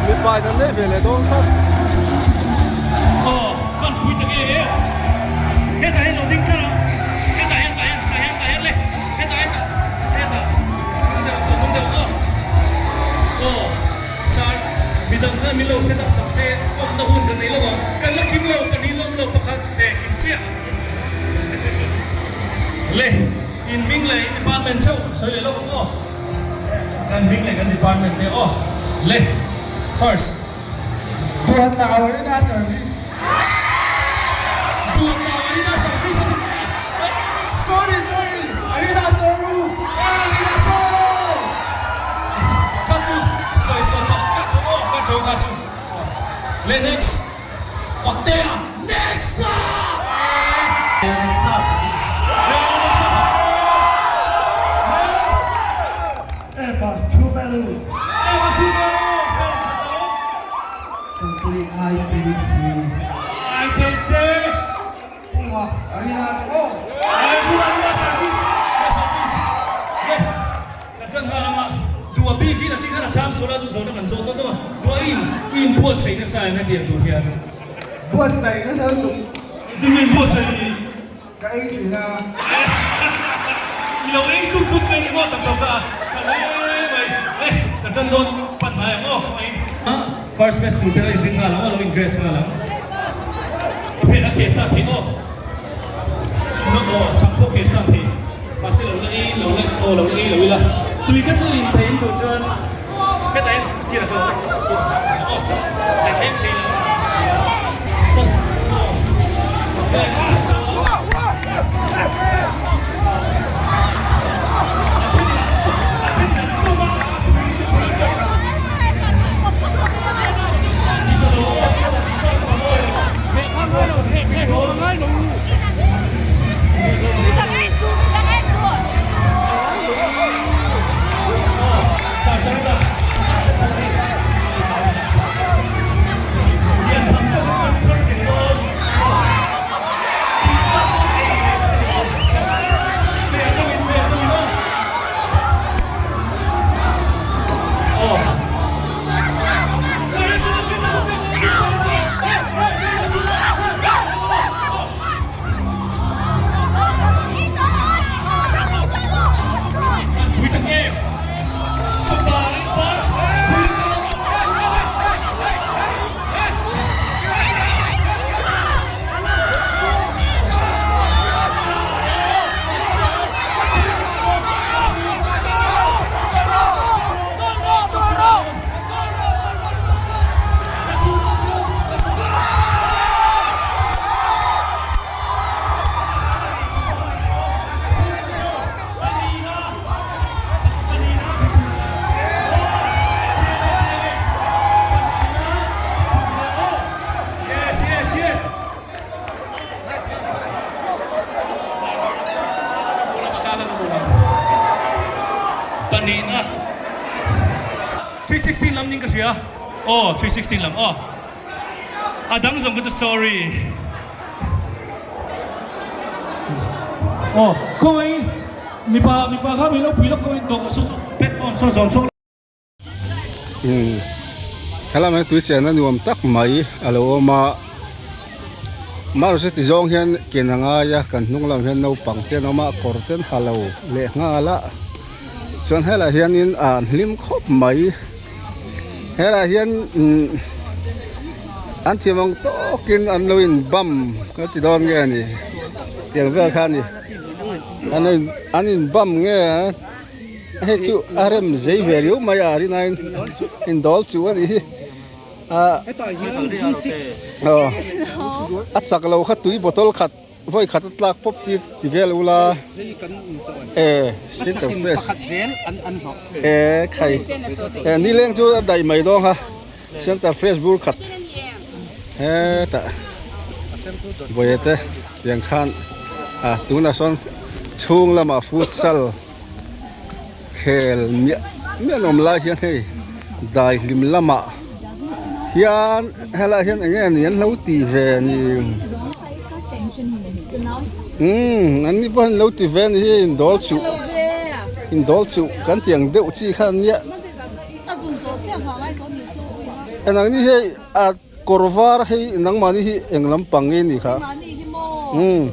Mipa in an nei ve leh dawn tlat. Sir, midang khan min lo set up sak se, kawmna hun kan nei lo ang. Kan la kim lo, kan inlawm lo pakhat eh kim chiah. Le, in hming leh in department chauh sawi leh lawk ang aw. Kan hming leh kan department te aw. Le, first. Duatla Arena Service. Duatla Arena Service a ti. Sorry, sorry, Arena Showroom. Arena Showroom. Ka chu sawi sawi pah ka tho aw ka tho ka chu le next Faktea next a Nexa service Nexa next Eva True Value Eva True Value Sangpui IPC IPC Puma Arena chu aw Puma Arena Service Service le kan tan nghal anga dua bik hi nachin khan a chang sual a zawhna kan zawh dawn dawn a dua in in buatsaih nasa em hetiang tur hian buatsaih nasa lutuk engtin nge in buatsaih ni ka ei thin a i lo ei tluk tluk mai ni maw chak chak ta tha hle mai le kan tan dawn pan hnai ang aw First match tur te a inring nghal ang a lo in dress nghal ang. I phen a kheh sa theih aw. No aw chhang pawh kheh sa theih. Mahse lo la ei lo la aw lo la ei lo ila. Tui ka chu in thei in duh chuan hetah hian sir a chu awm e sir aw thei thei thei lo sos aw a then in a then in an chum a. Pahnihna 316 lam ning ka hria aw 316 lam aw a dang zawng kha chu sorry aw khawngaihin mipa mipa kha min lo pui lawk khawngaihin dawhkan saw saw platform saw zawn chho Umm helam hian tui chenna nuam tak mai a lo awm a maruti ti zawng hian ken a ngai a kan hnung lam hian naupang te an awm a kawr te an ha lo leh nghal a chuan helaiah hianin an hlim khawp mai helaiah hian umm an thiam ang tawkin an lo in bam ka ti dawn nge ni tiang vel kha a ni an in an in bam nge a. Hei chu a rem zei ve riau mai a rinain indawl chu a nih hi a aw a chak lo kha tui bottle khat vawi khat a tlak pawp ti ti vel ula e center fresh e khai e nileng chu a daih mai dawn kha. Center fresh bur khat hetah vawi te tiang khan ah tunah sawn chhung lamah futsal khel miah miah an awm lai hian hei dai hlim lamah hian helaiah hian eng nge ni an lo tih ve ni umm an ni pawh an lo ti ve a ni hi indawl chuh indawl chuh kan tih ang deuh chi kha ania. Nangni hei a kawr var hei nangmahni hi eng lampang nge ni kha umm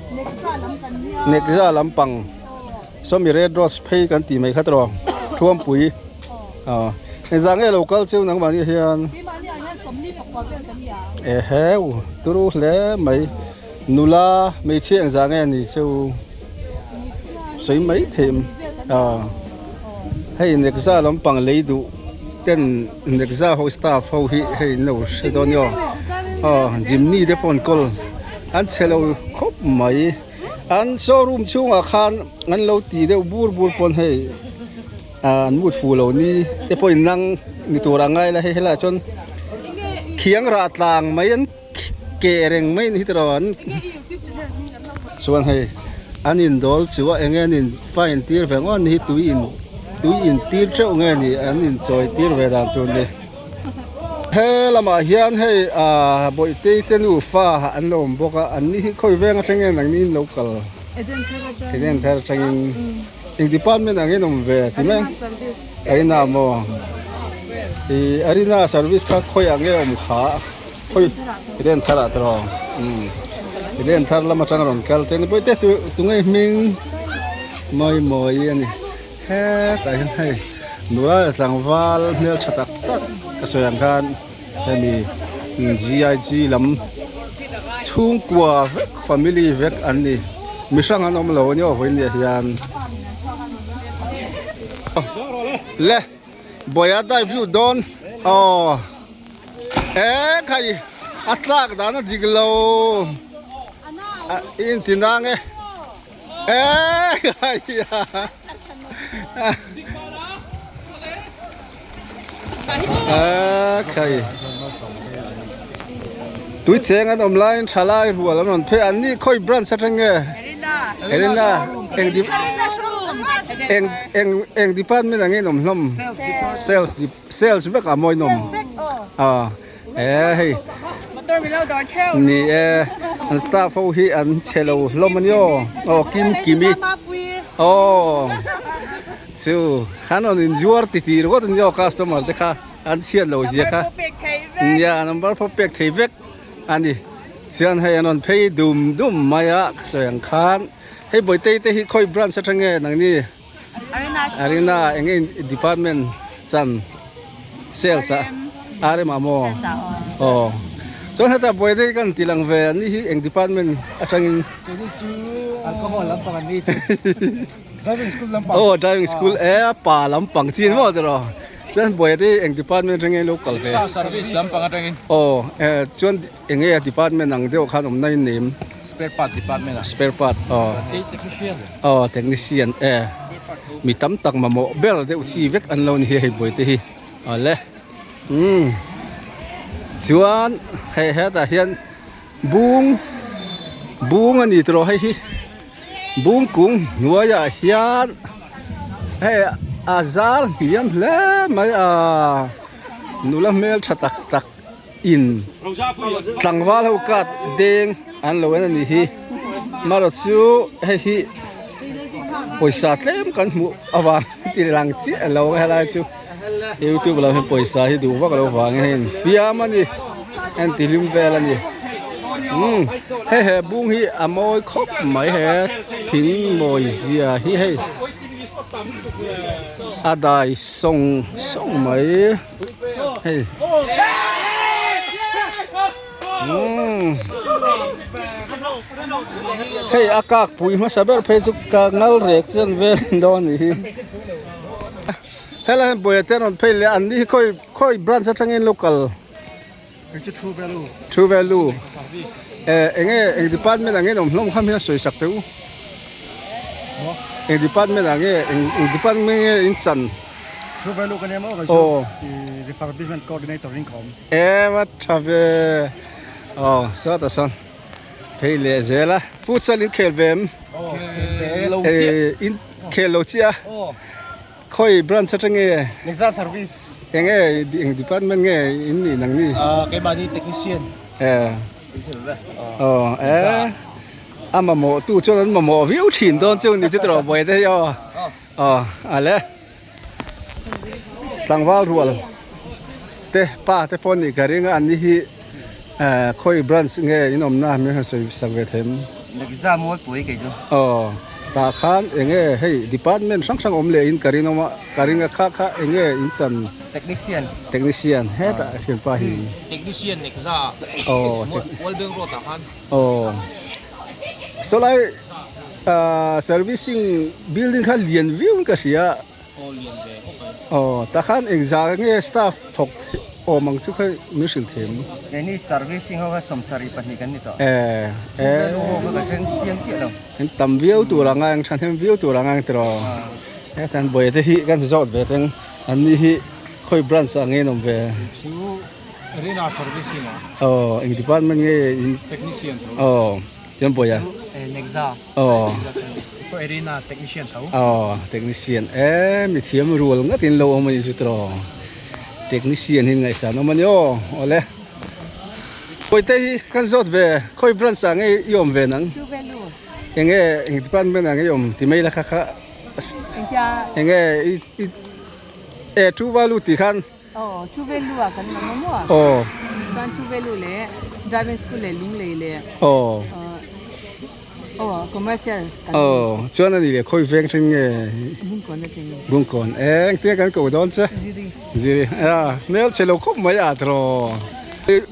nekza lampang sawmi red rose phei kan tih mai kha tawh thuampui aw engzah nge lo kal cheu nangmahni hian eheu turu hle mai nula hmeichhia engzah nge ni cheu sawi mai theih aw. Hei Nekza lampang lei duh ten Nekza ho staff ho hi hei an lo hre dawn nia aw Jimny te pawh an kawl an chhe lo khawp mai an showroom chhungah khan an lo ti deuh bur bur pawn hei ah an mut fuh lo ni te pawh in nang ni tur a ngai la hei helaiah chuan khiang rah tlang mai an Ke reng mai ni hi tiraw an chuan hei an indawl chu a eng nge an in fine tir ve ngawt ni hi tui in tui in tir teuh nge ni an inchawi tir ve dan tur ni he lamah hian hei ah bawihte te nufa an lo awm bawk a an ni hi khawi veng atang nge nangni in lo kal Eden thar atangin eng department ang in awm ve ti mai Arina maw ih Arina service kha khawiah nge awm kha. Khawi Eden thar ah tawh umm Eden thar lam atang rawn kal te ni pawh te chu tunge hming mawi mawi a ni hetah hian hei nula leh tlangval hmeltha tak tak ka sawi ang khan hemi GIG lam chhungkua vek family vek an ni mi hrang an awm lo a nia vawiin ah hian le Bawia dive lut dawn aw. E khai a tlak dan a dik lo a in ti nang e e khai a khai tui cheng an awm laiin thalai rual an rawn phei an ni khawi branch atang nge Erina eng eng eng eng department ang in awm hlawm sales Sales vek a mawi nawm a e hei ni e an staff ho hi an chhe lo hlawm a ni aw aw kim kimi aw chu khan rawn inzuar ti ti ringawt a ni aw customer te kha an chhiat lo zia kha nia number pawh pek thei vek a ni chuan hei an rawn phei dum dum mai a ka sawi ang khan hei bawihte te hi khawi branch atang nge nangni. Arena eng nge department chan sales ah RM ah maw aw chuan heta buai deuh kan ti lang ve an ni hi eng department atangin alcohol lampang an ni chu driving school lampang aw driving school e pa lampang chin maw tiraw chuan buai te eng department atangin lo kal ve service lampang atangin aw chuan Eng nge a department ang deuh khan awmna in nim? Spare part department ah. Spare part aw. Kei technician. Aw technician e. Mi tam tak mamawh ber deuh chi vek an lo ni hi hei buaite hi. Awle. Umm. Chuan hei hetah hian bung bung a ni tawh hei hi. Bung kung hnuaiah hian hei a zar hniam hle mai a. Nula hmel tha tak tak. In tlangval ho kat deng an lo en a nih hi marawh chu hei hi pawisa tlem kan hmuh avang ti lang chiah lo helai chu youtube lam hian pawisa hi duh vak lo vangin hei fiam a ni en ti hlim vel a ni umm hei he bung hi a mawi khawp mai he thing mawi zia hi hei a dai sawng sawng mai. Hei. Umm. Hei a kak pui hmasa ber phei chu ka ngal rek chen vel dawn a nih hi. Helai hian buaia te an rawn phei leh a an ni hi khawi khawi branch atangin local. True value. True value. Eh enge eng department ang nge awm hlawm kha hmel sawi sak teh u. Eng department ang nge eng department nge in chan. True Value ka nia maw kei chu Refurbishment Coordinator in ka awm. E va tha ve aw sawtah sawn phei leh zel a futsal in khel ve em? Khel lo chiah. In khel lo chiah a khawi branch atang nge? Nexa service. Eng nge eng department nge in nih nang ni? Keimahni technician. E. Aw e a mamawh tu chuan an mamawh viau thin dawn chu ni chu tawh buai te hi aw aw a le tlangval rual te pa te pawh nih ka ring a an ni hi eh khawi branch nge in awmna min han sawi sak ve them aw tah khan eng nge hei department hrang hrang awm leh in ka rinawm a ka ring a kha kha eng nge in chan. Technician. Technician hetah a thianpa hi. Technician Nekza Aw. World Bank Road ah khan. Aw. Sawlai servicing building kha lian viau in ka hria. Aw lian ve khawp mai. Aw tah khan engzah nge staff thawk awm ang chu kha min hrilh thei ang. Keini servicing ho kha sawmsarih pahnih kan ni tawh. Eh. Eh. Ho kha ka hre chiang chiah lo. Tam viau tur a ngai ang thahnem viau tur a ngai ang tiraw. Hetan buai te hi kan zawt ve teng. An ni hi khawi branch ah nge an awm ve? Chu Arena Servicing ah. Aw eng department nge in? Technician tho. Aw chuan Bawia. Chu Nexa. Aw. Pawh Arena technician tho. Aw technician e mi thiam rual ngat in lo awm a ni chu tiraw. Technician hi ngaihsan awm a ni aw awle. Bawihte hi kan zawt ve khawi branch ah nge i awm ve nang? Chu Velu. Eng nge eng department ah nge i awm ti mai la kha kha. Enge i i e True Value tih khan. Aw True Value ah kan awm a maw? Aw. Chuan True Value leh Driving School leh Lunglei leh. Aw. Aw Commercial kan. Aw chuan ani leh khawi veng thleng nge? Bungkawn atangin. Bungkawn e engtin kan ko dawn che? Ziri. Ziri a hmel chhe lo khawp mai a tiraw.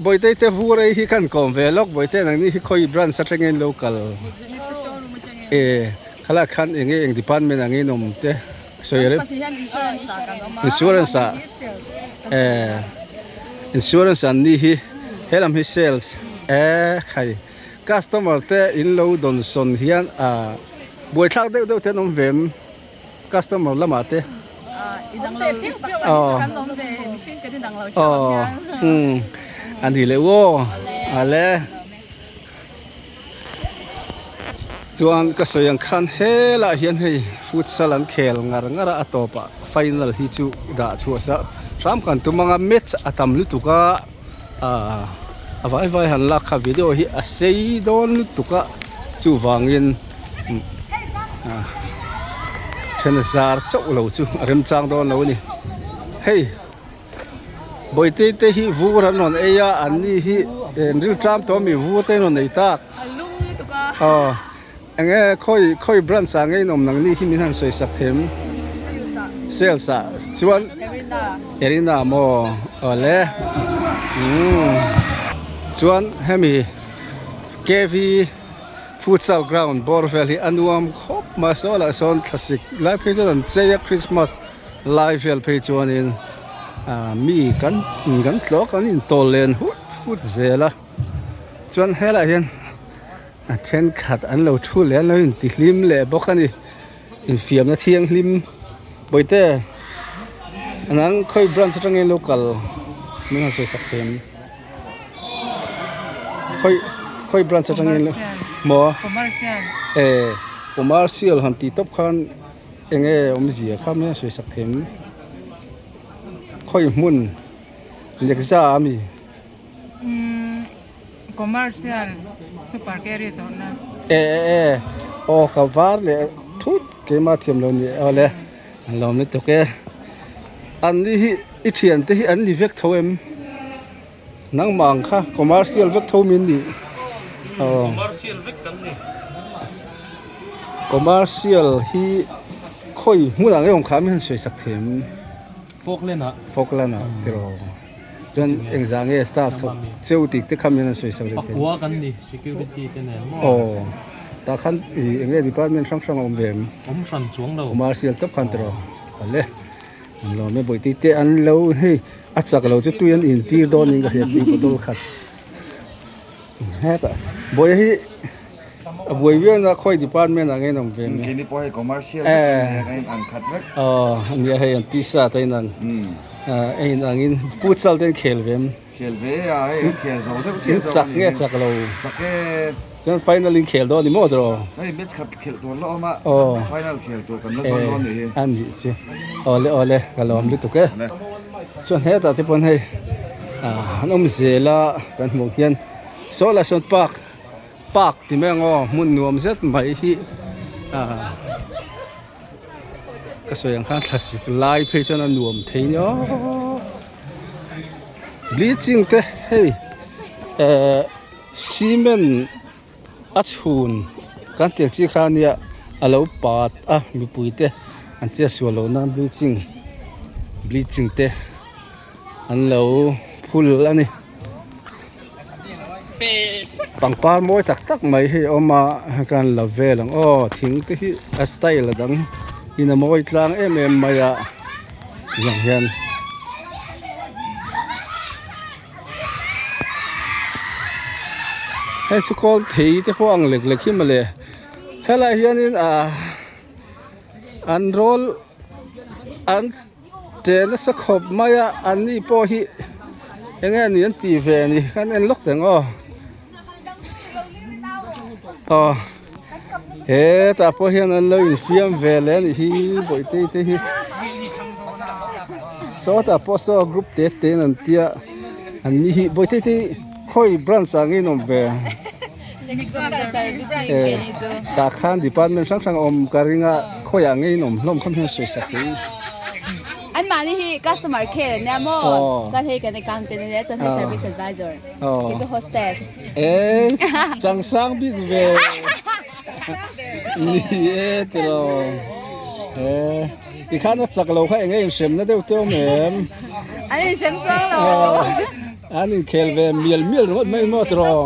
Bawitei te vur ei hi khan kawm ve lawk Bawite nangni hi khawi branch atangin lo kal. E. Khalak khan eng nge eng department ang in awm te sawi rem insurance ah eh insurance an ni hi helam hi sales eh khai customer te in lo dawn sawn hian ah buaithlak deuh deuh te an awm ve em customer lamah te aw aw umm a ni leh aw ale. Chuan ka sawi ang khan helaiah hian hei futsal an khel ngar ngar a a tawpah final hi chu dah chhuah sa hram kan tum ang a match a tam lutuk a ahh a vai vai han lak kha video hi a sei dawn lutuk a chuvangin ah then zar chauh lo chu a remchang dawn lo a ni hei. Bawihte te hi vur an rawn ei a an ni hi en rilṭam tawh ami vur te an rawn ei tak aw eng nge khawi khawi branch ah nge in awm nang ni hi min han sawi sak them sales ah chuan Erina maw awle umm chuan hemi K V futsal ground bawr vel hi a nuam khawp mai saw lah sawn thlasik lai phei chuan an chei a Christmas. Lai vel phei chuanin ah mi kan in kan tlawk an intawl len hut hut zel a chuan helaiah hian a thenkhat an lo thu leh an lo intihlim leh bawk a ni infiamna thianghlim bawihte nang khawi branch atangin lo kal min han sawi sak thei ang khawi khawi branch atangin lo maw eh commercial han tih tawp khan. Eng nge awmzia kha mai a sawi sak them khawi hmun lekza a mi umm commercial super carrier zawrhna e e e aw ka var leh thut keimah thiam lo ni awle an lo awm lutuk e an ni hi i thian te hi an ni vek tho em nangmah ang kha commercial vek tho min nih aw commercial vek kan ni commercial hi khawi hmunah nge awm kha mi han sawi sak them Falkland ah Falkland ah tiraw chuan engzah nge staff thawk cheu tih te kha min han sawi sak leh thei pakua kan ni security te nen maw aw tah khan ih eng nge department hrang hrang a awm ve em awm hran chuang lo commercial tawp khan tiraw awle an lawm e bawihte te an lo hei. A chak lo chu tui an intir dawn in ka hria tui bottle khat hetah bawiha hi. A buai viau na khawi department ah ngei an awm ve mai. Keini pawh hei commercial vek an nia kan in ang khat vek. Aw nia hei an tisa te in ang a in ang in futsal te an khel ve em. Khel ve a hei kan khel zo deuh chiah zawk a ni. Chak nge chak lo. Chak e. Chuan final in khel dawn a ni maw tawh. Hei match khat khelh tur la awm a final khel tur kan la zawm dawn a nih hi. A nih chi. Awle awle ka lawm lutuk e. Chuan hetah te pawn hei an awm zel a kan hmuh hian saw lai sawn park park ti mai ang aw hmun nuam zet mai hi ah ka sawi ang khan thlasik lai phei chuan a nuam thei nia aw bleaching te hei eh cement a chhun kan tih ang chi kha ania a lo pat a mipui te an chet sual loh nan bleaching bleaching te an lo phul a ni pangpar mawi tak tak mai hi a awm a kan la vel ang aw thing te hi a style a dang in a mawi tlang em em mai a tiang hian. Hei chu kawl thei te pawh ang lek lek hi mawle helaiah hianin ah an rawl an che nasa khawp mai a an ni pawh hi eng nge ni an tih ve ni kan en lawk teh ang aw aw hetah pawh hian an lo infiam ve leh a nih hi bawihte te hi sawtah pawh saw group te te in an tia an ni hi bawihte te hi khawi branch ah nge in awm ve tah khan department hrang hrang a awm ka ring a khawiah nge in awm hlawm khawm hian sawi sak hi. An mahni hi customer care an nia maw chuan hei kan accountant a nia chuan hei service advisor kei chu hostess. Ey changsang bik ve ni e tilo e tikhan a chak lo kha eng nge inhremna deuh te awm em an inhrem chuang lo an inkhel ve mial mial ringawt mai maw tiraw.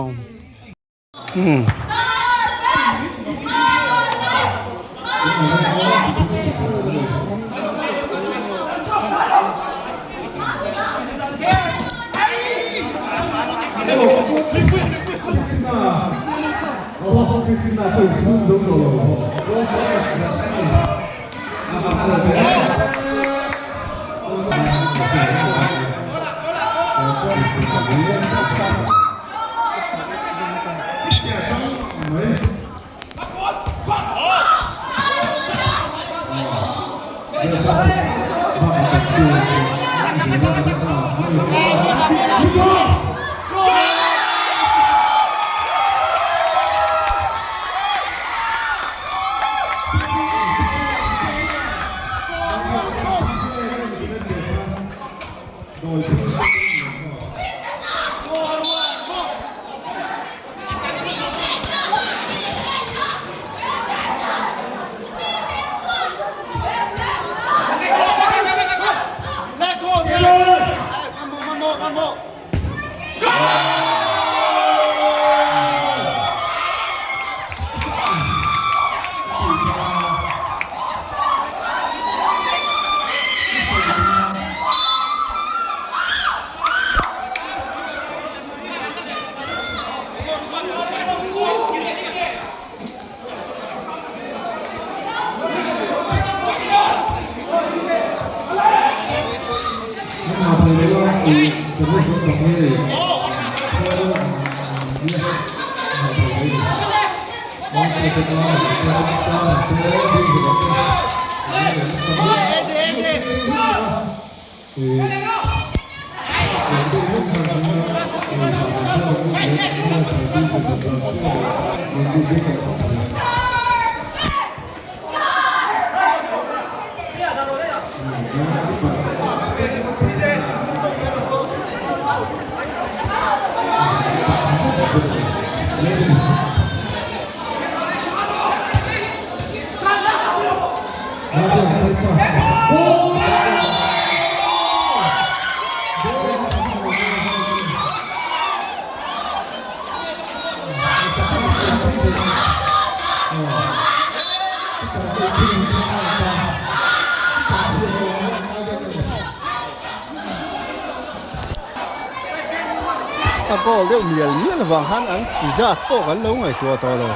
A goal deuh mial mial avang khan an si zat pawh kan lo ngaihtuah tawh lo.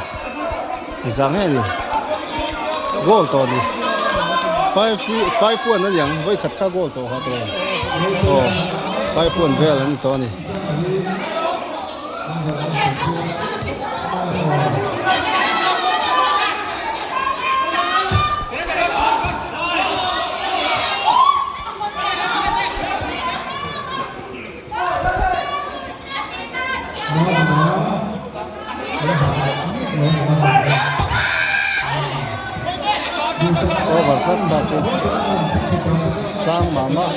Engzah nge ni goal tawh ni five five one a niang vawikhat kha goal tawh kha tawh aw five one vel an ni tawh a ni. Over tlat kha chu sang mah mah.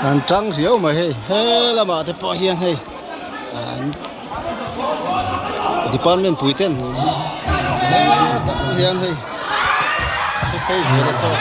An tang riau mai hei he lamah te pawh hian hei an department pui ten hetah hian hei thu phei zel a saw.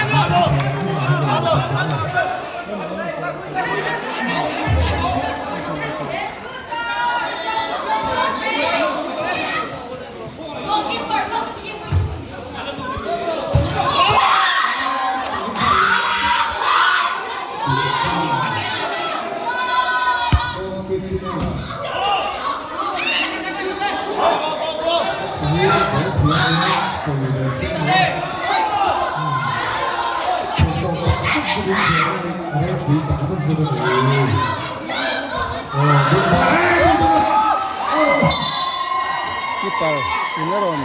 Keeper in a rawn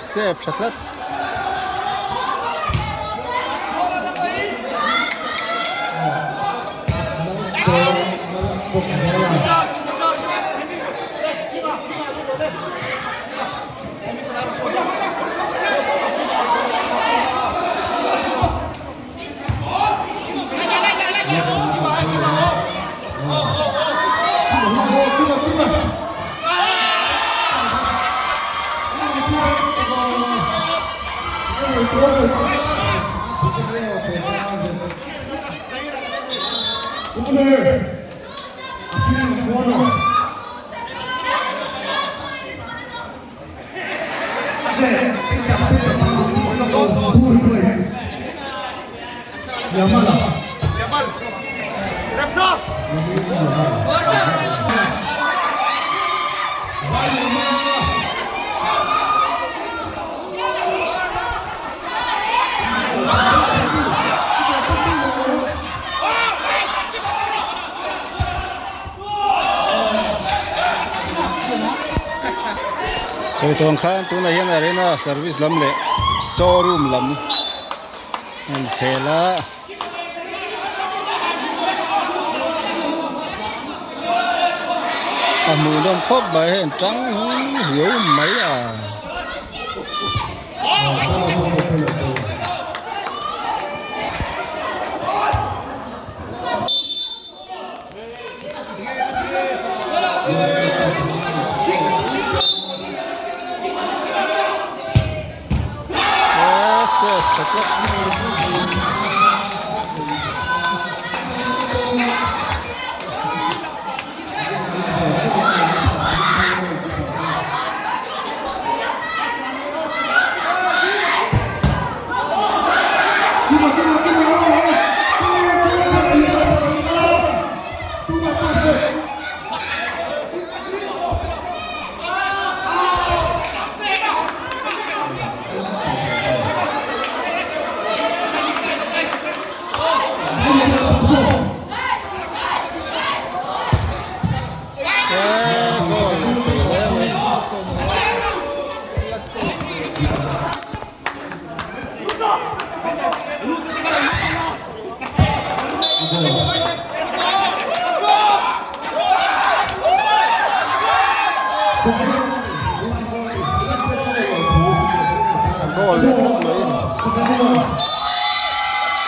save tha tlat. Sawi tawng khan tunah hian arena service lam leh showroom lam a inkhel a. A hmuh nawm khawp mai hei an tang riau mai a.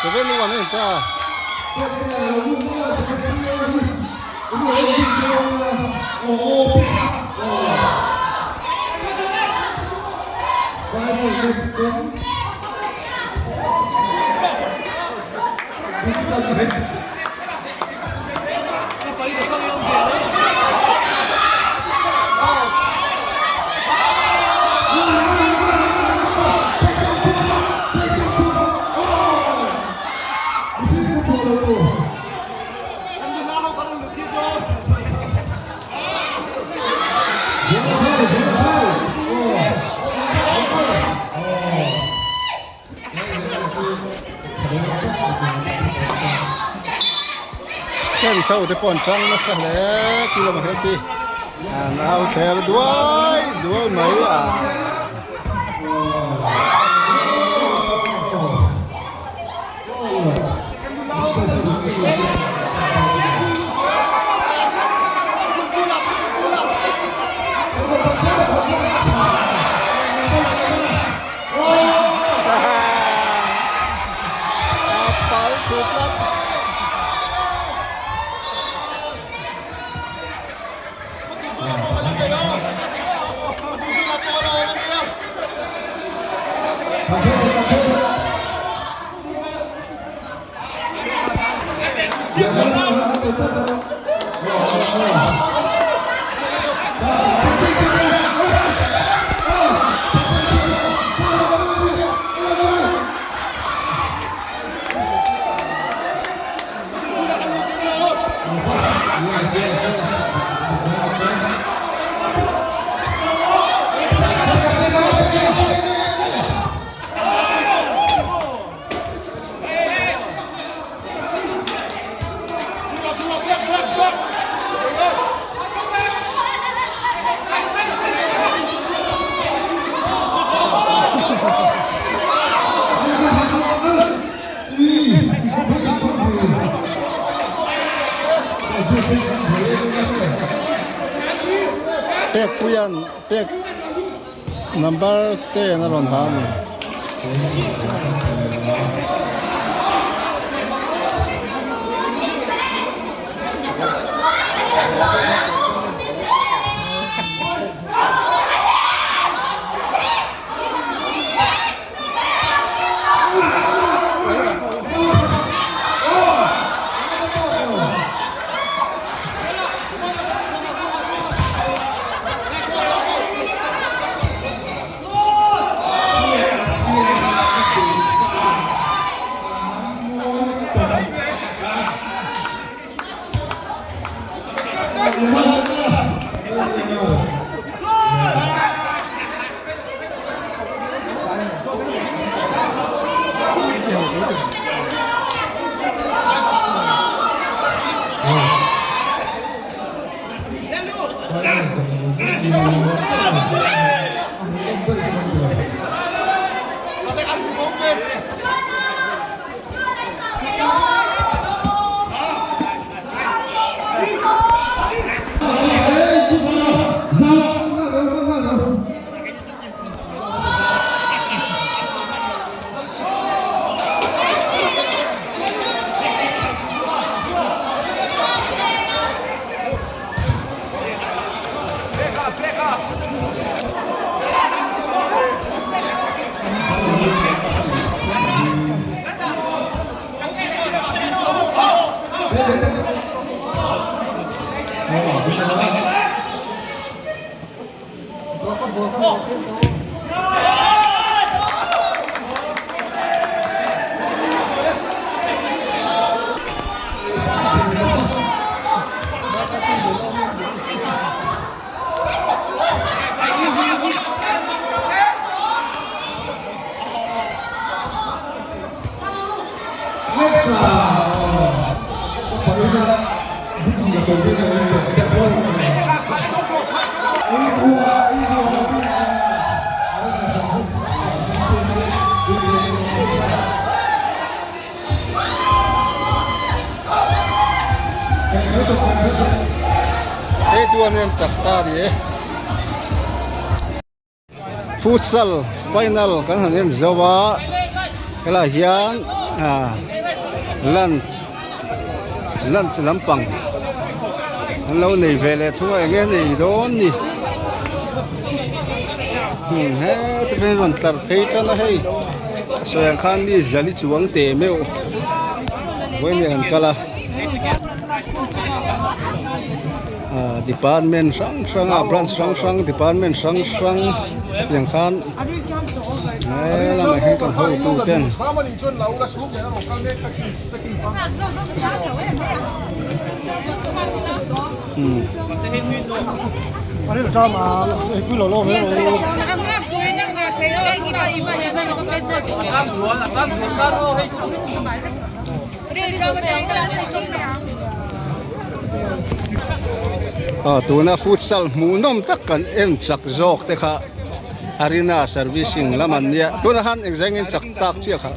7-1 a inta. Fans ho te pawh an tang nasa hle khi lamah hian khi an au thler duai duai mai a. Pek puian pek number ten a rawn ha a ni. Hei tuan hian chak ta ni e. Futsal final kan han en zo a helai hian ah. Lunch lunch lampang an lo nei ve leh thung a eng nge nei dawn ni hmm heta tangin rawn tlar phei tan a hei a sawi ang khan mi zali chuang teh meuh vawiin an kal a. Ah department hrang hrang a branch hrang hrang department hrang hrang hetiang khan he lamah hian kan hotu ten umm. Aw tuna futsal hmuhnawm tak kan en chak zawk te kha Arena servicing lam an nia tunah khan engzengin chak tak chiah kha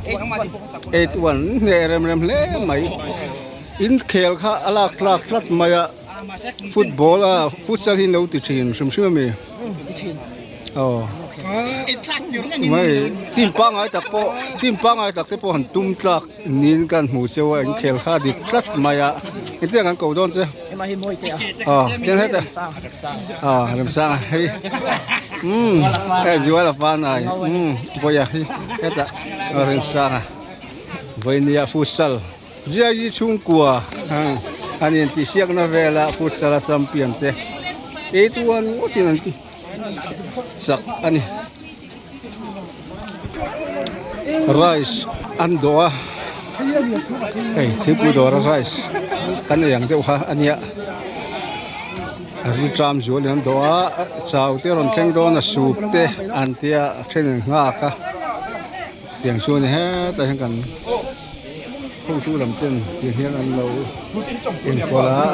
8-1 hneh rem rem hle mai in khel kha a lak tlak tlat mai a football a futsal hi an lo ti thin hrim hrim a mi. Aw mai team pangngai tak pawh team pangngai tak te pawh han tum tlak niin kan hmu cheu a inkhel kha dik tlat mai a engtin ang kan ko dawn che aw tian heta aw remsanga hei umm hei zuala panai umm vawiah hi heta remsanga vawinia futsal. Jiayi chhungkua an intihsiakna vela futsal a champion te 8-1 ngawtin an chak a ni. Rice an dawh a, hei thingpui dawra rice kan ei ang deuh kha a nia. A rilṭam zualin an dawh a, chau te rawn thleng dawn a soup te an tia a thenin nghak a. Tiang chuan hetah hian kan hotu lam ten tiang hian an lo enkawl a.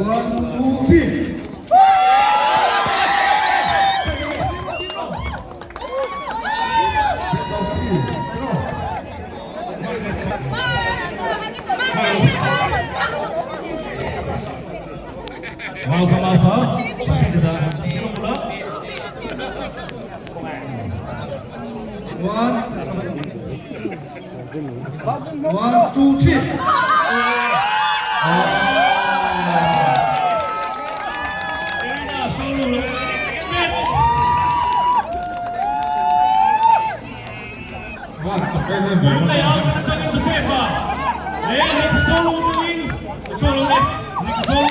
One, two, three. One, two, three. Lunglei out atangin Joseph-a leh Nexa Solo atangin Solo leh Nexa Solo.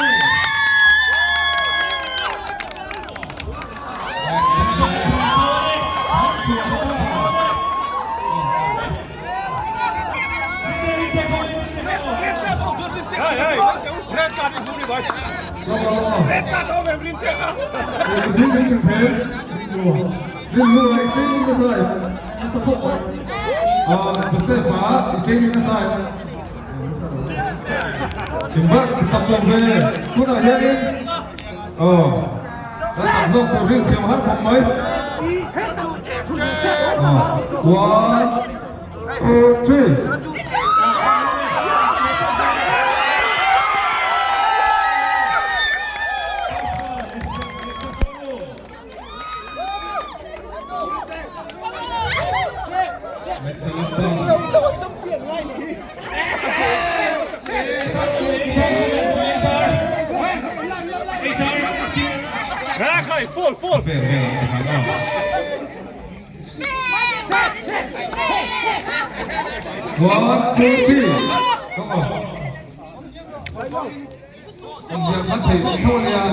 One, two, three. One, two, three. Come on. Hiam a thei tho a nia.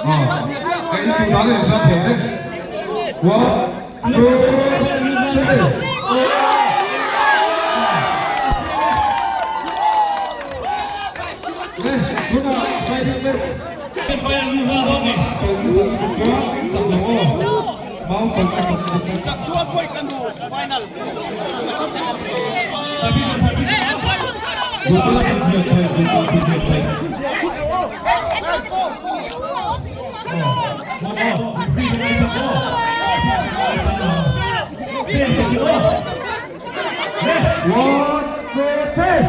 Ka in tu dan in chuan thei vek. One, two, three. Le, tunah fighting match. Chuan chak lo aw. Mau pawh a chak One, two, three.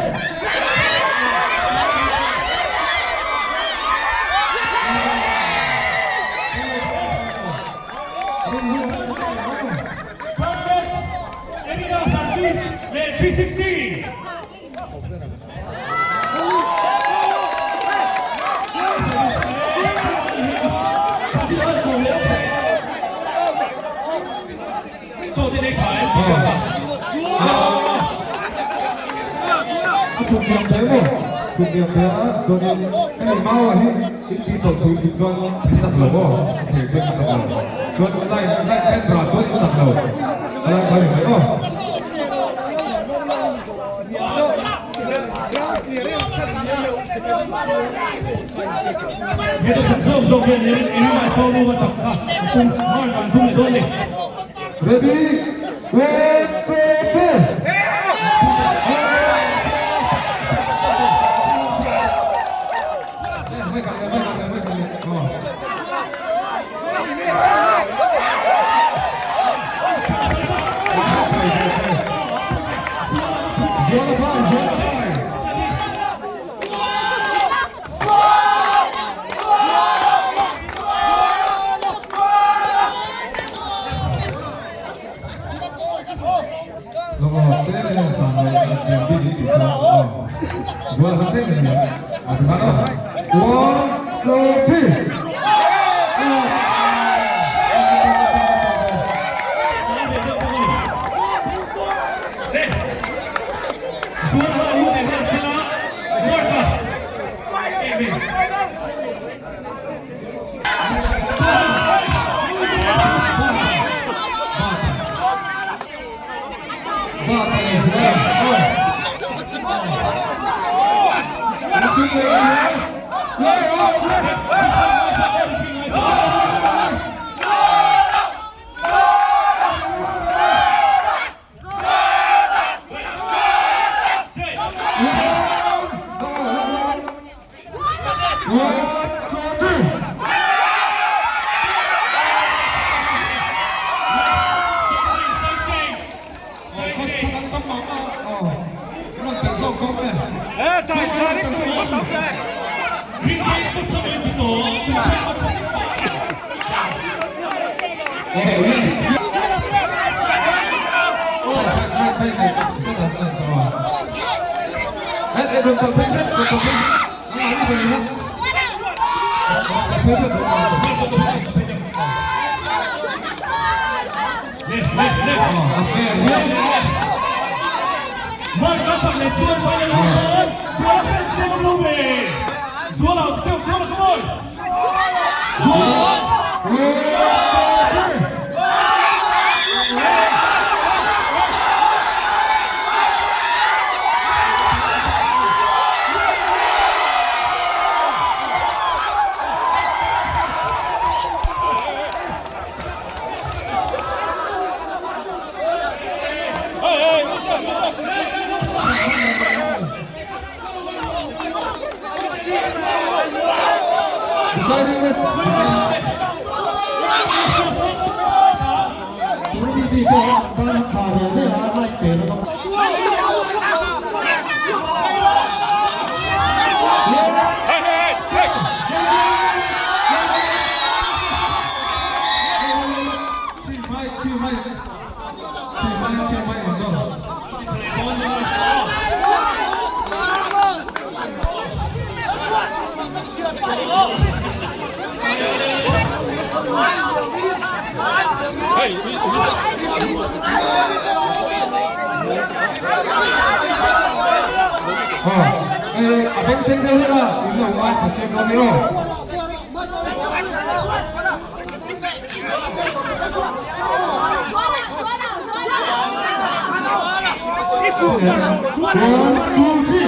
A chhuk liam hle maw? Chhuk liam hle a, chuanin hemi mau ah hi in tih tawh tur tih chuan in chak lo maw? A thei chuan in chak lo. Chuan line line pen rah chuan in chak lo. A lai kha ni mai maw? Heta chak zawk zawk hian engmah showroom a chak kha a tum mark an tum leh dawn ni. Ready, one, two, three. One, two, three. Mark a chak leh chuan final lut dawn. Zuala fans te awm lo ve. Zuala cheu Zuala come on. Zuala. A bengchheng deuh hlek a, in lo ngai kha chiang dawn nia. One, two, three.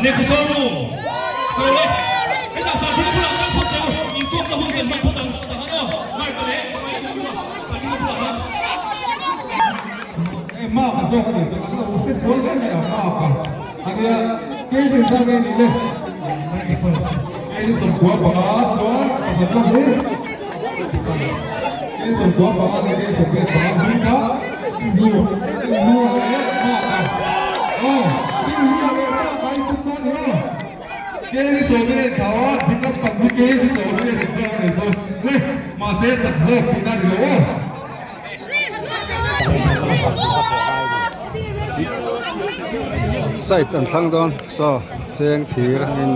Next showroom. Heta Sarthina bulah kal phawt teh u, inkawmna hun kan hman phawt ang tak ang aw. Mark a leh Sarthina bulah khan. Hei mark a zawk a nih chu, an lo hre sual reng mai a mark a ania kei chu engzah nge nih le kei sawmkua panga chuan pakhat zawk hi kei sawmkua panga leh kei sawmriat panga hming kha hlu hlu a leh mark a aw hlu a leh mark a intum dawn ni aw. Kei sawmin a inthlau a, ding lam pang hi kei chu sawmin a dik zawk a nih chu. Le, mahse chak zawk tihna a ni lo aw. Site an thlang dawn saw cheng thir a in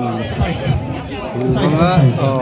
hu ang a aw aw.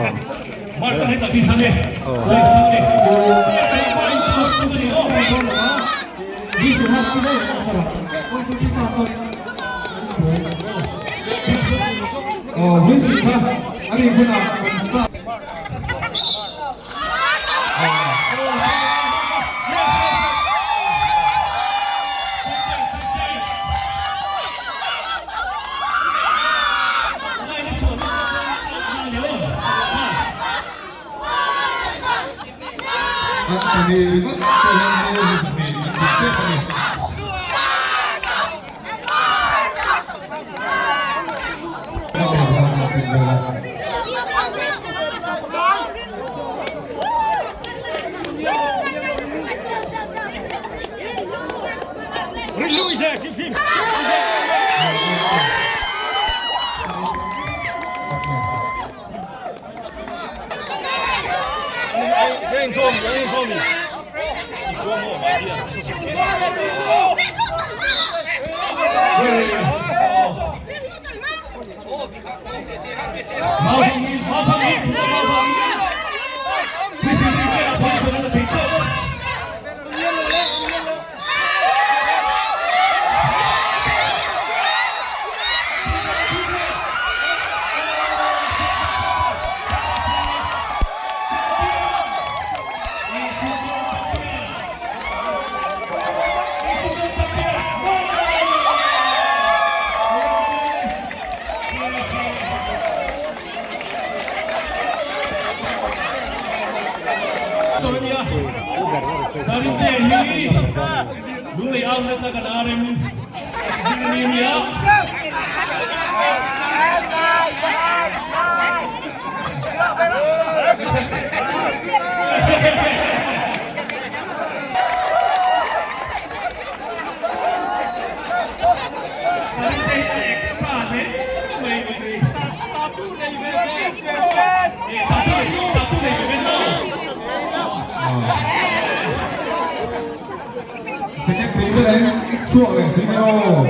Chhuak leh si nia aw.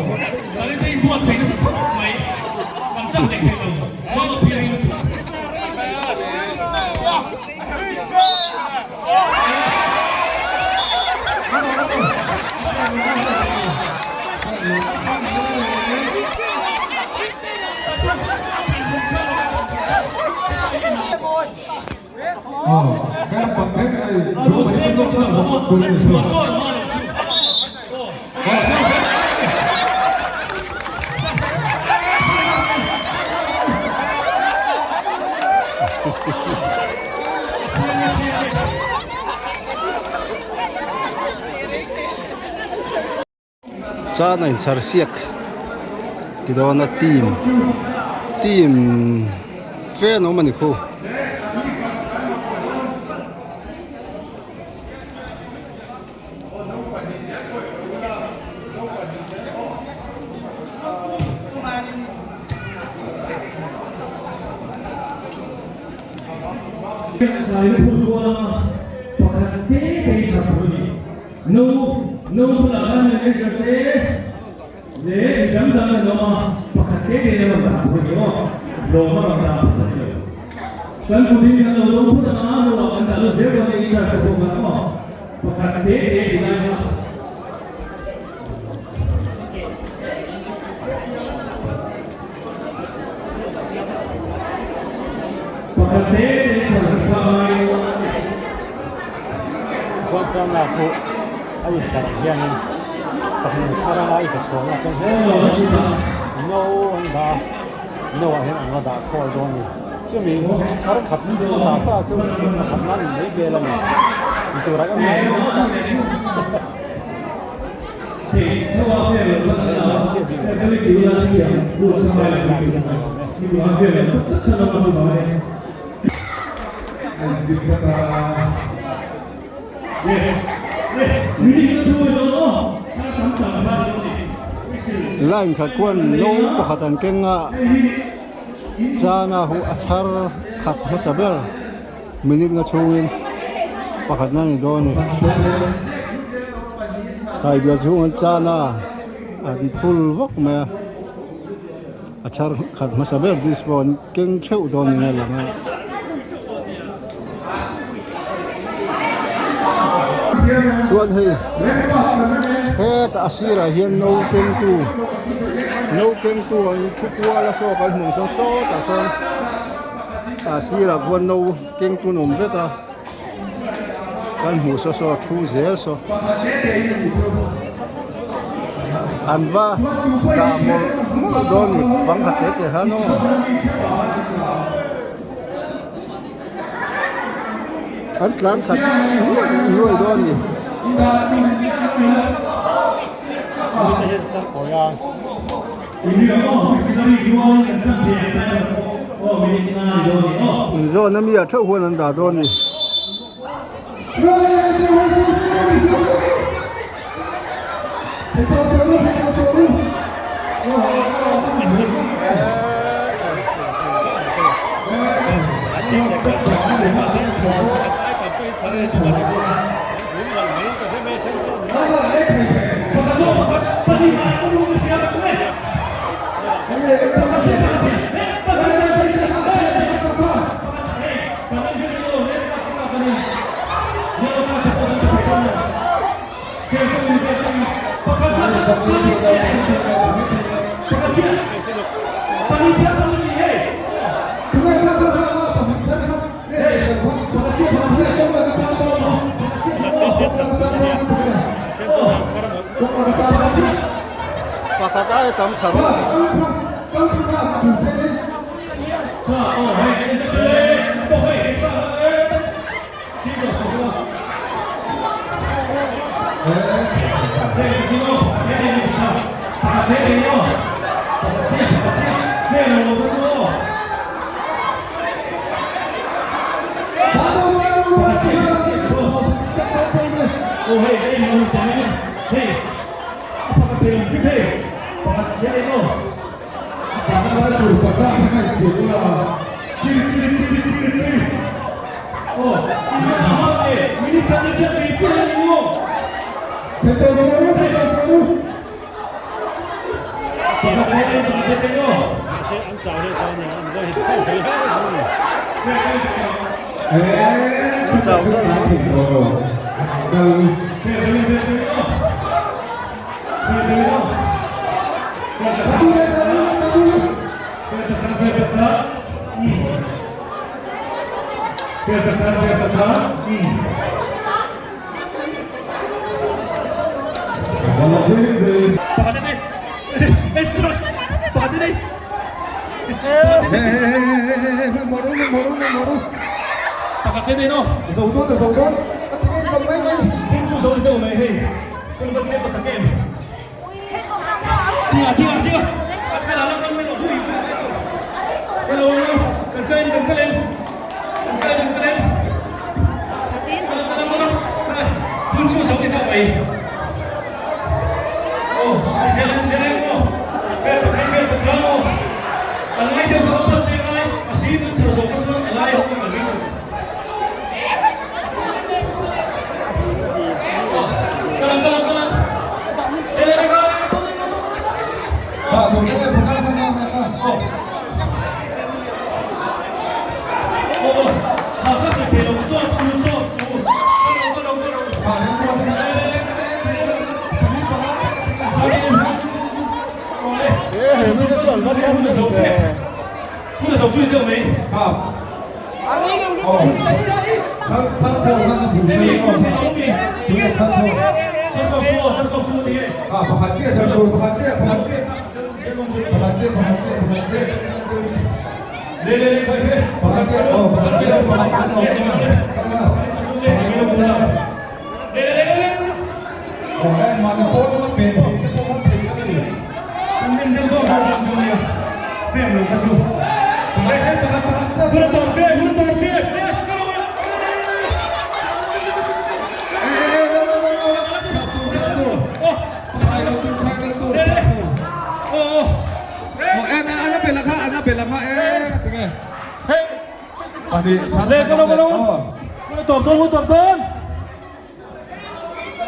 Zanin te inbuatsaih nasa khawp mai. Kan chak leh thei lo. Huang a phir in lutuk. Chuan a inchhar siak ti dawn a team team fe an awm a ni khu. No no bulah khan manager te leh mi dang dang an awm a, pakhat te te in a rawn dah phur a ni aw, lawm a rawn dah phur a ni lo. Kan kut in kan lo do phut ang a, no ah kan dah lut zel dawn a ni in charge te pawh khan aw, pakhat te te ti lai kha. Pakhat te te chhan kha ngai a ni. Chuan chuan a pawh a intlar ang hianin pahnih chhar anga i hmuchhuahna chuan no an dah a no ah hian an la dah khawl dawn a ni chumi chhar khat hmasa sa chu a khat nan in mai vel a ni ti turah em em. Line khat khuan no pakhat an keng a chana hu a chhar khat hmasa ber. Minute nga chhungin pakhat na ni dawn a ni. Thlai bial chhung an chan a, an phul vak mai a, a chhar khat hmasa ber dish pawh an keng theuh dawn niin a lang a. Chuan hei hetah a sirah hian no kengtu no kengtu an thu kual a saw kan hmuh chuan sawtah sawn. A sirah khuan no keng tun awm vek a kan hmuh saw saw thu zel saw an va dah mawlh mawlh dawn ni bang khat te te khan aw an tlan khat nuaih nuaih dawn ni. Inzawn a mi ah theuh huan an dah dawn a ni. Pakhat aia tam chhar a.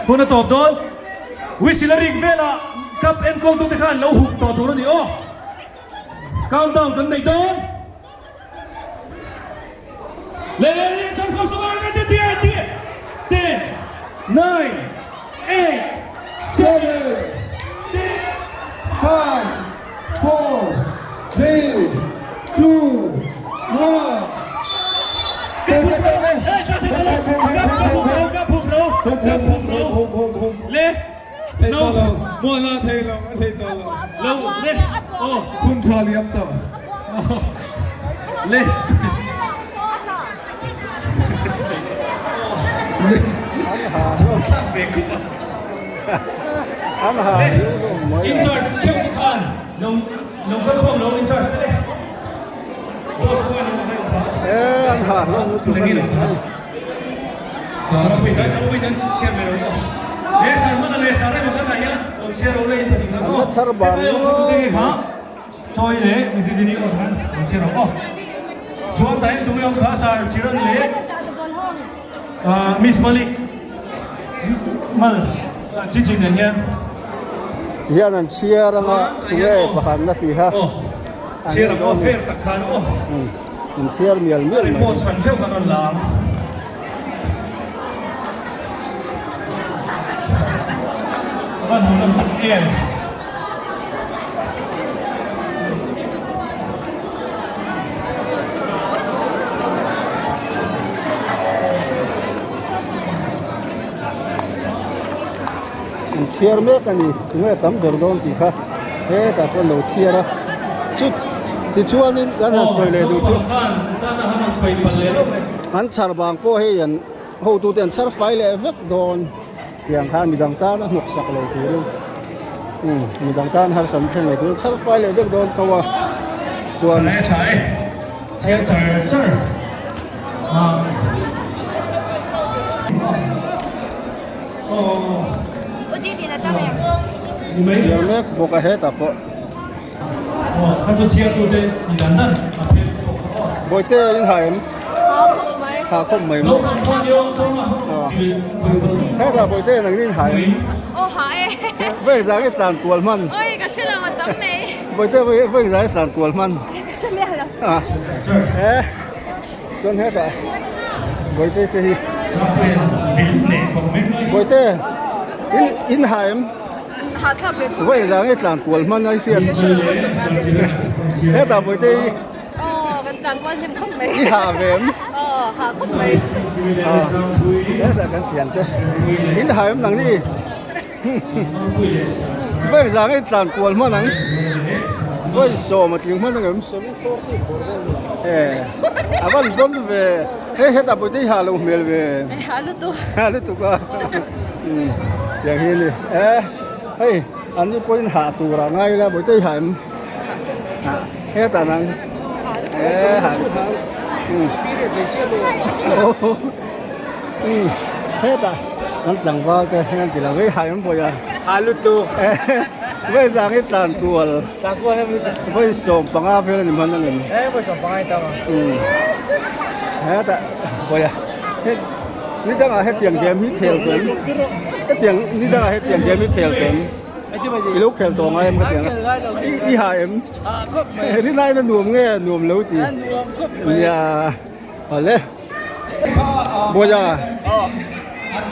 Hun a tawp dawn. Whistle a rik velah cup enkawltute khan lo hup tawh tur a ni aw. Countdown kan nei dawn. Le le le chan khawm sawm a ti ti ti 10 9 8 7 6 5 4 3 2 1 Le Muana thei lo a thei tawh lo. Lo le aw. Hun tha liam tawh. Le. In charge cheu khan lo lo kal khawm lo in charge te. Boss ko an hai ba. Eh an ha hlawm lutuk a ni. An la chhar ban nuai mai. Hian an chhiar anga tunge pakhat na tih kha an en dawn a ni. An chhiar mial mial mai. An chhiar mek a ni tunge tam ber dawn tih kha hetah pawh an lo chhiar a chu tichuanin kan han sawi leh duh chu an chhar vang pawh hei an hotute an chhar fai leh vek dawn tiang khan midang tan a hnawk sak lo turin umm midang tan harsatna thleng lo turin chhar fai leh vek dawn tho a chuan. Chhiar mek bawk a hetah pawh. Bawihte in ha em? Ha khawp mai maw? Hetah bawihte nang in ha em? ha e. Vawi zah nge tlan kual hman? Oi ka hre lo a tam mai. Bawihte vawi zah nge tlan kual hman? Ka hre miah lo. E chuan hetah Bawihte te hi Bawihte in in ha em? Vawi zah nge tlan kual hman a i hriat? Hetah Bawihte hi Aw kan tlan kual hnem khawp mai. I ha ve em? Aw ha khawp mai. Aw hetah kan thian te in ha em nang ni? Vawi zang in tlan kual hman ang vawi sawm a tling hman ang em e a van bawn ve hei hetah pawh te i ha lo hmel ve ha lutuk ha lutuk a tiang hi a ni e hei an ni pawhin ha tur ah ngai ila bawihte i ha em hetah nang e ha Umm hetah kan tlangval te hian ti lo vei hai an bawi a. Ha lutuk. Vawi zang hi tlan kual. Tlan kual em lutuk. Vawi 15 vel a ni hman angem. Eh vawi 15 i tam a. Umm hetah bawi a he ni dangah hetiang game hi khel tawh em hetiang ni dangah hetiang game hi khel tawh em i lo khel tawh ngai em ka ti ang i ha em rinai na nuam nge nuam lo ti nia awle. Bawia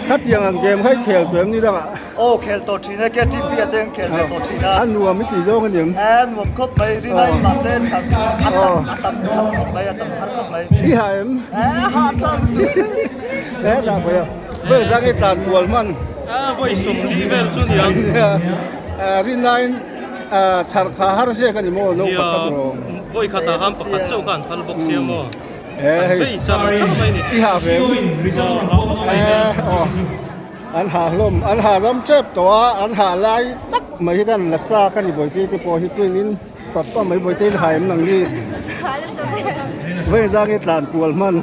khatiang ang game kha i khel tawh em ni dangah? Aw khel tawh thin e KTP a te an khel ve tawh thin a. A nuam i tih zawng a niam? A nuam khawp mai rinai mahse chhan a tam a tam har khawp mai a tam har khawp mai. I ha em? A ha tlang. He dah Bawia vawi zang i tlan kual hman. A vawi 40 vel chu niang. Rinaiin chhar kha har zek a ni maw no pakhat rawng. Vawi khatah khan pakhat chauh kha an phal bawk sia maw? An char char mai ni. I ha ve an ha hlawm an ha ram tep tawh a an ha lai tak mai hi kan la chak a ni bawihte te pawh hi tuin papa mai bawihte in ha em nang ni vawi zang hi tlan kual hman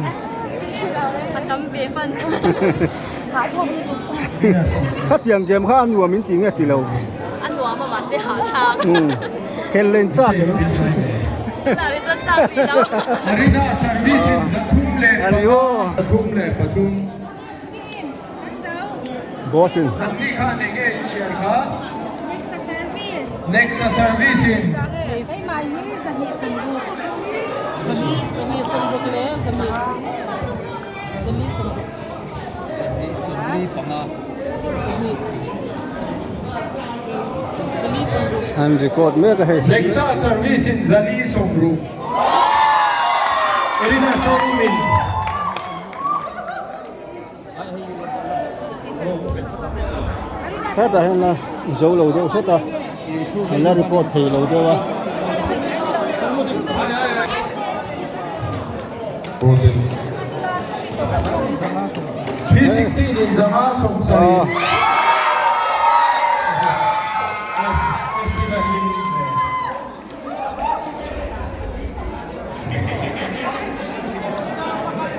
khatiang game kha a nuam in tih nge ti lo a nuam a mahse hahthlak khel len chak em. Arina service in 303. Boss in. Nangni khan eng nge in chhiar kha? Nexa service in. An record mek a hei. Nexa service in 460. Arena showroom in. Hetah hian a zo lo deuh hret a, an la report thei lo deuh a. 316 in 570.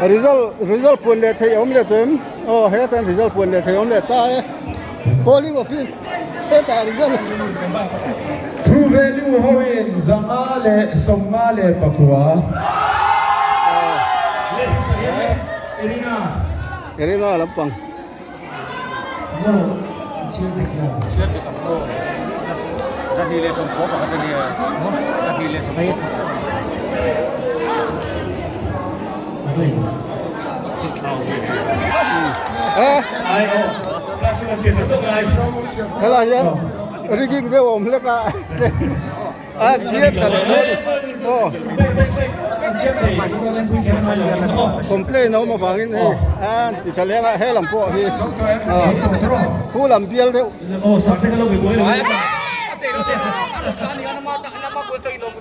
Result result puan leh theih a awm leh tawh em? Aw hetah hian result puan leh theih a awm leh ta e. Polling office hetah result. True value ho in 559. Irina lampang. Helai hian rigging deuh a awm hlek a. A chiar tha leh dawn aw complain a awm avangin hei a ti tha leng a he lam pawh hi khu lam bial deuh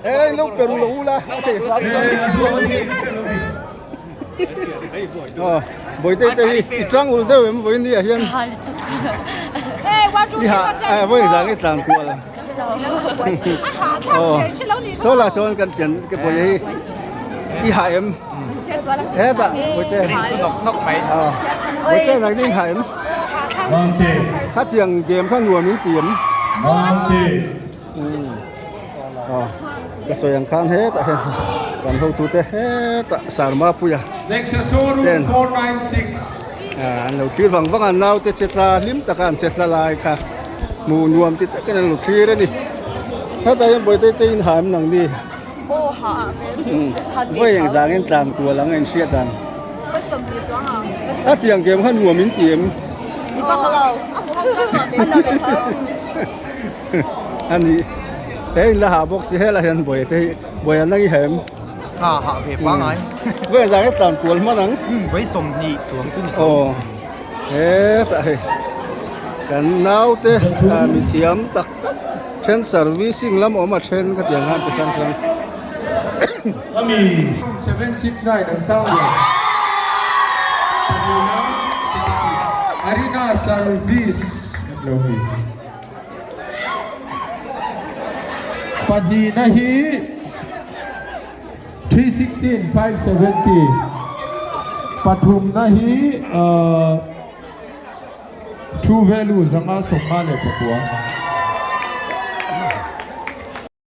he lo pe ru lo ula a thei hram aw bawihte te hi i tang ul deuh em vawiin ni ah hian i ha vawiin zang i tlan kual. Saw lah sawn kan thian ka pawh hi i ha em hetah pawite pawite nang ding ha em khatiang game kha nuam in ti em ka sawi ang khan hetah hian kan hotute hetah Sarma puia ten an lo thlir vang vang a naute che tla hlim taka an che tla lai kha. Hmuh nuam ti takin an lo thlir a ni. Hetah hian bawihte te in ha em nang ni? Aw ha ah ve. Vawi eng zangin tlan kual ang a inhriat dan. A tiang kem khan nuam in ti em? A ni. He in la ha bawk si helai hian bawihte hi bawi an lang i ha em? Ha ha ve pangai. Vawi eng zangin tlan kual hman ang? Vawi 20 chuang chu ni tawh. Aw. Hetah hei kan naute mithiam tak tak then servicing lam awm a then ka tih ang khan chi hrang hrang. 769 an sang ve. Arena Service an lo ni. Pahnihna hi 316 570 Pathumna hi True Value 554.